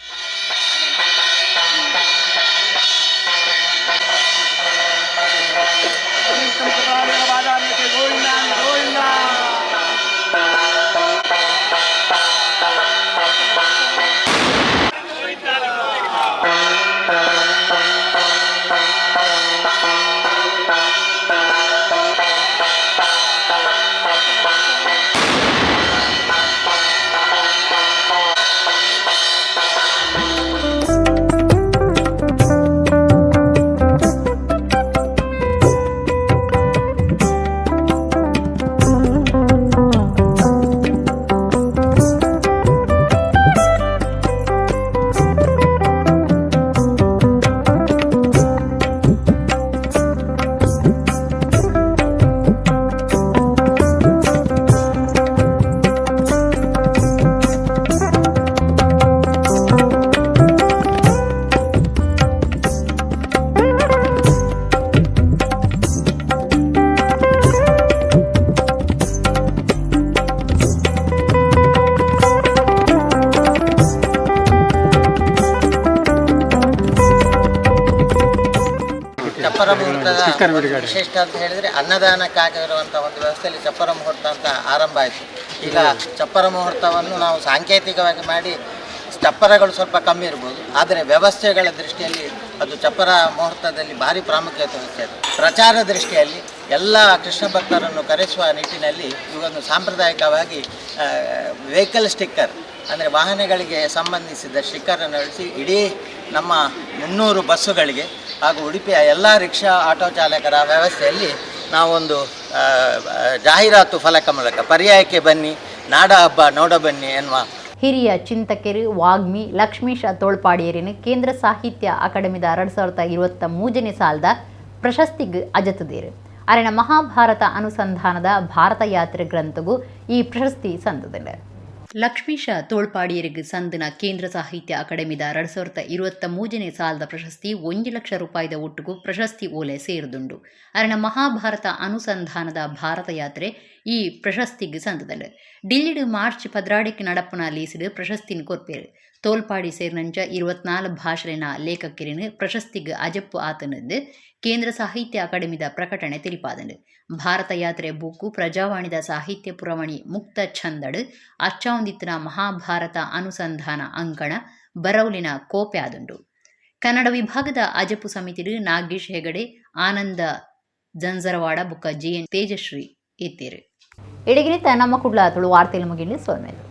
ವಿಶಿಷ್ಟ ಅಂತ ಹೇಳಿದರೆ ಅನ್ನದಾನಕ್ಕಾಗಿರುವಂಥ ಒಂದು ವ್ಯವಸ್ಥೆಯಲ್ಲಿ ಚಪ್ಪರ ಮುಹೂರ್ತ ಅಂತ ಆರಂಭ ಆಯಿತು. ಈಗ ಚಪ್ಪರ ಮುಹೂರ್ತವನ್ನು ನಾವು ಸಾಂಕೇತಿಕವಾಗಿ ಮಾಡಿ ಚಪ್ಪರಗಳು ಸ್ವಲ್ಪ ಕಮ್ಮಿ ಇರ್ಬೋದು, ಆದರೆ ವ್ಯವಸ್ಥೆಗಳ ದೃಷ್ಟಿಯಲ್ಲಿ ಅದು ಚಪ್ಪರ ಮುಹೂರ್ತದಲ್ಲಿ ಭಾರಿ ಪ್ರಾಮುಖ್ಯತೆ ವಹಿಸ್ತದೆ. ಪ್ರಚಾರ ದೃಷ್ಟಿಯಲ್ಲಿ ಎಲ್ಲ ಕೃಷ್ಣ ಭಕ್ತರನ್ನು ಕರೆಸುವ ನಿಟ್ಟಿನಲ್ಲಿ ಇವನ್ನು ಸಾಂಪ್ರದಾಯಿಕವಾಗಿ ವೆಹಿಕಲ್ ಸ್ಟಿಕ್ಕರ್ ಅಂದರೆ ವಾಹನಗಳಿಗೆ ಸಂಬಂಧಿಸಿದ ಸ್ಟಿಕ್ಕರನ್ನು ಅಳಿಸಿ ಇಡೀ ನಮ್ಮ 300 ಬಸ್ಸುಗಳಿಗೆ ಹಾಗೂ ಉಡುಪಿಯ ಎಲ್ಲ ರಿಕ್ಷಾ ಆಟೋ ಚಾಲಕರ ವ್ಯವಸ್ಥೆಯಲ್ಲಿ ನಾವೊಂದು ಜಾಹೀರಾತು ಫಲಕ ಮೂಲಕ ಪರ್ಯಾಯಕ್ಕೆ ಬನ್ನಿ, ನಾಡ ಹಬ್ಬ ನೋಡ ಬನ್ನಿ ಎನ್ನುವ ಹಿರಿಯ ಚಿಂತಕರು ವಾಗ್ಮಿ ಲಕ್ಷ್ಮೀಶ ತೋಳ್ಪಾಡಿಯರಿನ ಕೇಂದ್ರ ಸಾಹಿತ್ಯ ಅಕಾಡೆಮಿದ 2023ನೇ ಸಾಲದ ಪ್ರಶಸ್ತಿಗೆ ಅಜತದೇರು. ಅರೆನ ಮಹಾಭಾರತ ಅನುಸಂಧಾನದ ಭಾರತ ಯಾತ್ರೆ ಗ್ರಂಥಗೂ ಈ ಪ್ರಶಸ್ತಿ ಸಂದದಂಡ. ಲಕ್ಷ್ಮೀಶ ತೋಳ್ಪಾಡಿಯರಿಗೆ ಸಂದಿನ ಕೇಂದ್ರ ಸಾಹಿತ್ಯ ಅಕಾಡೆಮಿದ 2023ನೇ ಸಾಲದ ಪ್ರಶಸ್ತಿ 1 ಲಕ್ಷ ರೂಪಾಯಿದ ಒಟ್ಟುಗು ಪ್ರಶಸ್ತಿ ಓಲೆ ಸೇರಿದುಂಡು. ಅರಣ ಮಹಾಭಾರತ ಅನುಸಂಧಾನದ ಭಾರತ ಯಾತ್ರೆ ಈ ಪ್ರಶಸ್ತಿಗೆ ಸಂದದಲು. ಡಿಲ್ಲಿಡ್ ಮಾರ್ಚ್ 12ಕ್ಕೆ ನಡಪುನ ಲೀಸಿಡ್ ಪ್ರಶಸ್ತಿನ ಕೊರ್ಪೇರು. ತೋಲ್ಪಾಡಿ ಸೇರಿನಂಚ 24 ಭಾಷೆಲಿನ ಲೇಖಕರಿನ ಪ್ರಶಸ್ತಿಗೆ ಅಜಪ್ಪು ಆತನದ್ದು ಕೇಂದ್ರ ಸಾಹಿತ್ಯ ಅಕಾಡೆಮಿದ ಪ್ರಕಟಣೆ ತಿಳಿಪಾದಂಡು. ಭಾರತ ಯಾತ್ರೆ ಬೂಕು ಪ್ರಜಾವಾಣಿದ ಸಾಹಿತ್ಯ ಪುರವಣಿ ಮುಕ್ತ ಛಂದಡ್ ಅಚ್ಚಾವಂದಿತ್ತಿನ ಮಹಾಭಾರತ ಅನುಸಂಧಾನ ಅಂಕಣ ಬರೌಲಿನ ಕೋಪೆ ಆದುಂಡು. ಕನ್ನಡ ವಿಭಾಗದ ಅಜಪು ಸಮಿತಿಡು ನಾಗೇಶ್ ಹೆಗಡೆ, ಆನಂದ ಜಂಜರವಾಡ ಬುಕ್ಕ ಜಿಎನ್ ತೇಜಶ್ರೀ ಇತ್ತೀರು. ಇಡಗಿನಿತ ನಮ್ಮ ಕುಡ್ಲ ತುಳು ವಾರ್ತೆಲು ಮುಗಿಲಿ. ಸೊಲ್ಮೆಲು.